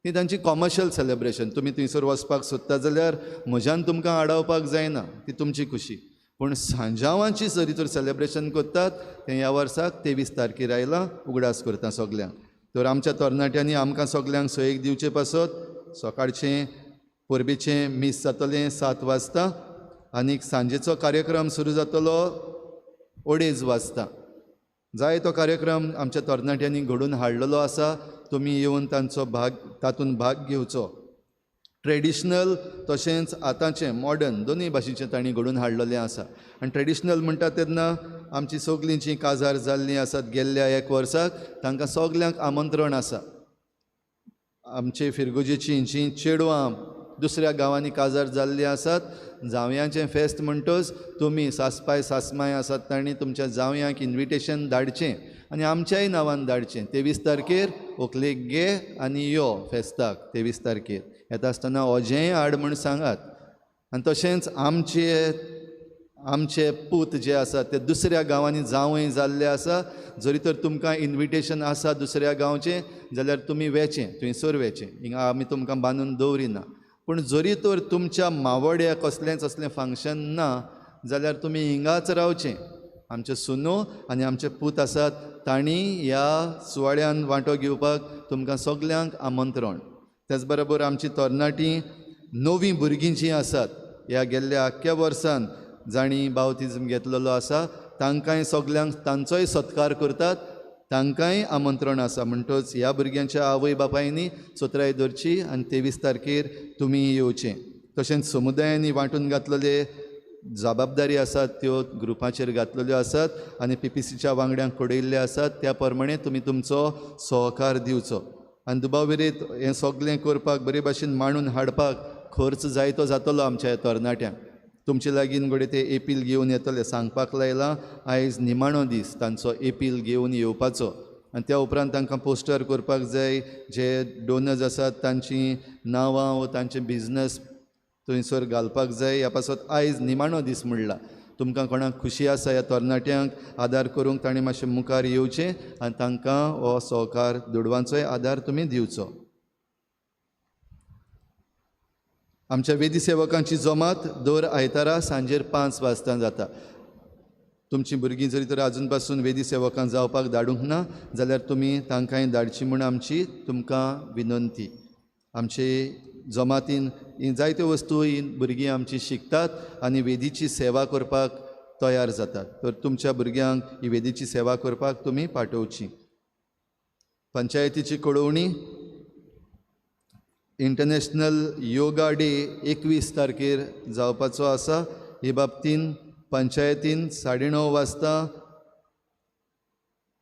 ती तांची कॉमर्शियल सेलेब्रेशन. तुमी थंयसर वचपाक सोदता जाल्यार म्हज्यान तुमकां आडावपाक जायना, ती तुमची खुशी. पूण सांजावांची जरी तर सेलेब्रेशन करतात तें ह्या वर्साक 23 तारखेर आयलां. उगडास करता सगल्यांक. तर आमच्या तरणाट्यांनी आमकां सगल्यांक सयेक दिवचे पासत सकाळचें परबेचें मीस जातलें 7 वाजता आनी सांजेचो कार्यक्रम सुरू जातलो 2:30 वाजता. जाय तो कार्यक्रम आमच्या तरणाट्यांनी घडोवन हाडलेलो आसा. तुमी येवन तांचो तातूंत भाग घेवचो. ट्रेडिशनल तशेंच आतांचें मॉडर्न दोनूय भाशेचें तांणी घडोवन हाडलेलें आसा. आनी ट्रेडिशनल म्हणटा तेन्ना आमची सगळीं जीं काजार जाल्लीं आसात गेल्ल्या एक वर्साक तांकां सगल्यांक आमंत्रण आसा. आमचे फिरगोजेचीं जीं चेडवां दुसऱ्या गांवांनी काजार जाल्लीं आसात, जावयांचें फेस्त म्हणटच तुमी सासपाय सासमाय आसात तांणी तुमच्या जावयांक इन्विटेशन धाडचें आनी आमच्याय नांवान धाडचें. 23 तारखेर व्हंकलेक घे आनी यो फेस्ताक. 23 तारखेर येता आसतना ओजेंय हाड म्हूण सांगात. आनी तशेंच आमचे पूत जे आसात ते दुसऱ्या गांवांनी जावंय जाल्ले आसा. जरी तर तुमकां इन्विटेशन आसा दुसऱ्या गांवचें जाल्यार तुमी वेचें, थंयसर वेचें, हिंगा आमी तुमकां बांदून दवरिना. पूण जरी तर तुमच्या मावोड्या कसलेंच असलें फंक्शन ना जाल्यार तुमी हिंगाच रावचें. आमचे सुनो आनी आमचे पूत आसात तांणी ह्या सुवाळ्यान वांटो घेवपाक तुमकां सगल्यांक आमंत्रण. त्याच बरोबर आमची तरणाटीं नवीं भुरगीं जीं आसात ह्या गेल्ल्या आख्ख्या वर्सान जांणी बावतिज्म घेतलेलो आसा तांकांय सगल्यांक तांचोय सत्कार करतात, तांकांय आमंत्रण आसा. म्हणटच ह्या भुरग्यांच्या आवय बापायनी चतुराय दवरची आनी 23 तारखेर तुमी येवचें. तशेंच समुदायांनी वांटून घातलेले जबाबदारी आसात त्यो ग्रुपाचेर घातलेल्यो आसात आनी PPCच्या वांगड्यांक कळयल्ले आसात त्या प्रमाणे तुमी तुमचो सहकार दिवचो. आनी दुबाव विरयत हें सगळें करपाक बरे भाशेन मांडून हाडपाक खर्च जायतो जातलो आमच्या तरणाट्यांक. तुमचे लागीं घडये ते एपील घेवन येतले, सांगपाक लायलां आयज निमाणो दीस तांचो एपील घेवन येवपाचो. आनी त्या उपरांत तांकां पोस्टर करपाक जाय, जे डोनर्स आसात तांचीं नांवां वो तांचे बिजनस थंयसर घालपाक जाय. ह्या पासत आयज निमाणो दीस म्हणला. तुमकां कोणाक खुशी आसा ह्या तरणाट्यांक आदार करूंक तांणी मातशें मुखार येवचें आनी तांकां हो सहकार दुडवांचोय आदार तुमी दिवचो. आमच्या वेदी सेवकांची जमात दर आयतारा सांजेर 5 वाजता जाता. तुमची भुरगीं जरी तर आजून पासून वेदी सेवकां जावपाक धाडूंक ना जाल्यार तुमी तांकांय धाडची म्हूण आमची तुमकां विनंती. आमचे जमातीन ही जायत्यो वस्तू ही भुरगीं आमची शिकतात आनी वेदीची सेवा करपाक तयार जातात. तर तुमच्या भुरग्यांक ही वेदीची सेवा करपाक तुमी पाठोवची. पंचायतीची कळोवणी. इंटरनॅशनल योगा डे 21 तारखेर जावपाचो आसा. हे बाबतीन पंचायतीन 9:30 वाजता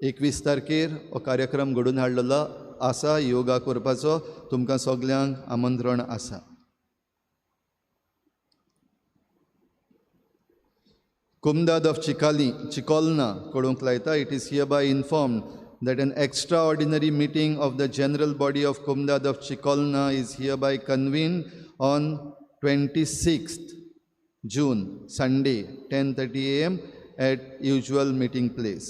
21 तारखेर हो कार्यक्रम घडोवन हाडलेलो आसा योगा करपाचो. तुमकां सगल्यांक आमंत्रण आसा. कुमदाद ऑफ चिकाली चिकोलना कळोवंक लायता. It is hereby informed that an extraordinary meeting of the general body of Kumdad of Chicolna is hereby convened on 26th June, Sunday, 10:30 a.m. at usual meeting place.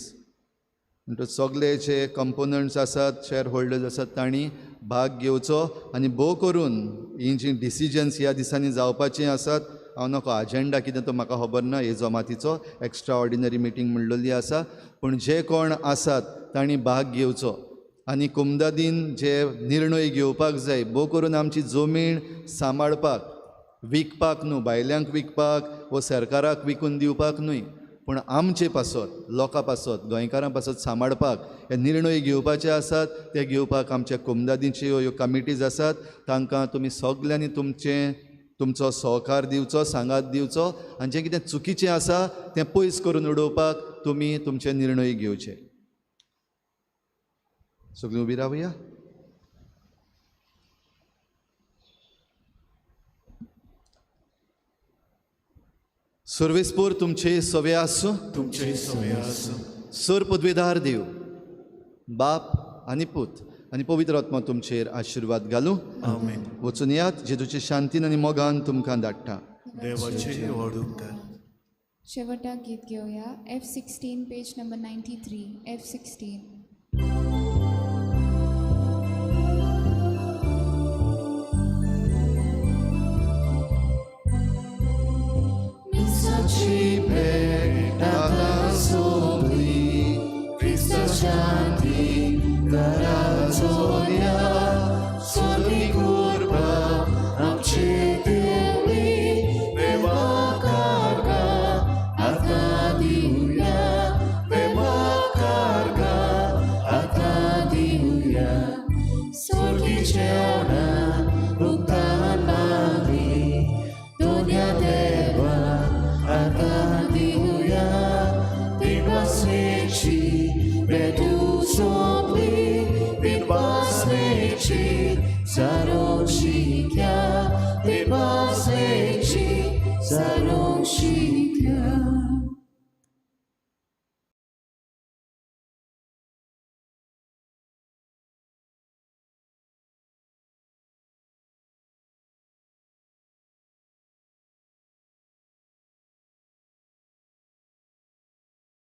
म्हणटकच सगळे जे कंपोनंट्स आसात, शेअर होल्डर्स आसात, तांणी भाग घेवचो आनी भोव करून ही जी डिसिजन्स ह्या दिसांनी जावपाचीं आसात, हांव नको अजेंडा कितें तो म्हाका खबर ना, हे जमातीचो एक्स्ट्रा ऑर्डिनरी मिटींग म्हणलेली आसा, पूण जे कोण आसात तांणी भाग घेवचो आनी कुमदादीन जे निर्णय घेवपाक जाय, भोव करून आमची जमीन सांबाळपाक, विकपाक न्हू, भायल्यांक विकपाक वो सरकाराक विकून दिवपाक न्हय, पूण आमचे पासत, लोकां पासत, गोंयकारां पासत सांबाळपाक हे निर्णय घेवपाचे आसात. ते घेवपाक आमच्या कुमदादीच्यो ह्यो कमिटीज आसात, तांकां तुमी सगल्यांनी तुमचो सहकार दिवचो, सांगात दिवचो आनी जें कितें चुकीचें आसा तें पयस करून उडोवपाक तुमी तुमचे निर्णय घेवचे. सगळीं उबी रावया. सर्वेस्पोर तुमचे सवे आसूं, तुमचे सवे आसूं. सर पदवेदार देव बाप आनी पूत आनी पवित्र आत्मा तुमचेर आशिर्वाद घालूं. आमेन. वचून यात, जेजूचे शांतीन आनी मोगान तुमकां धाडटा. देवाचे व्हड उपकार. शेवटाक गीत घेवया F16 page number 93 F16. मिसाची भेट आतां सोंपली, क्रिस्ता शांती घरा चोरया, स्वर्गी कुर्बा आमचे देवळी, देवा कारगा आतां दिवया, देवा कारगा आतां दिवया, स्वर्गी जेवणां उक्तान मागली, दोन्या देवा आतां दिवया, दिनवासनेची भेटू सोंपली, दिनवासनेची सारोंक शिक्या, दिनवासनेची सारोंक शिक्या.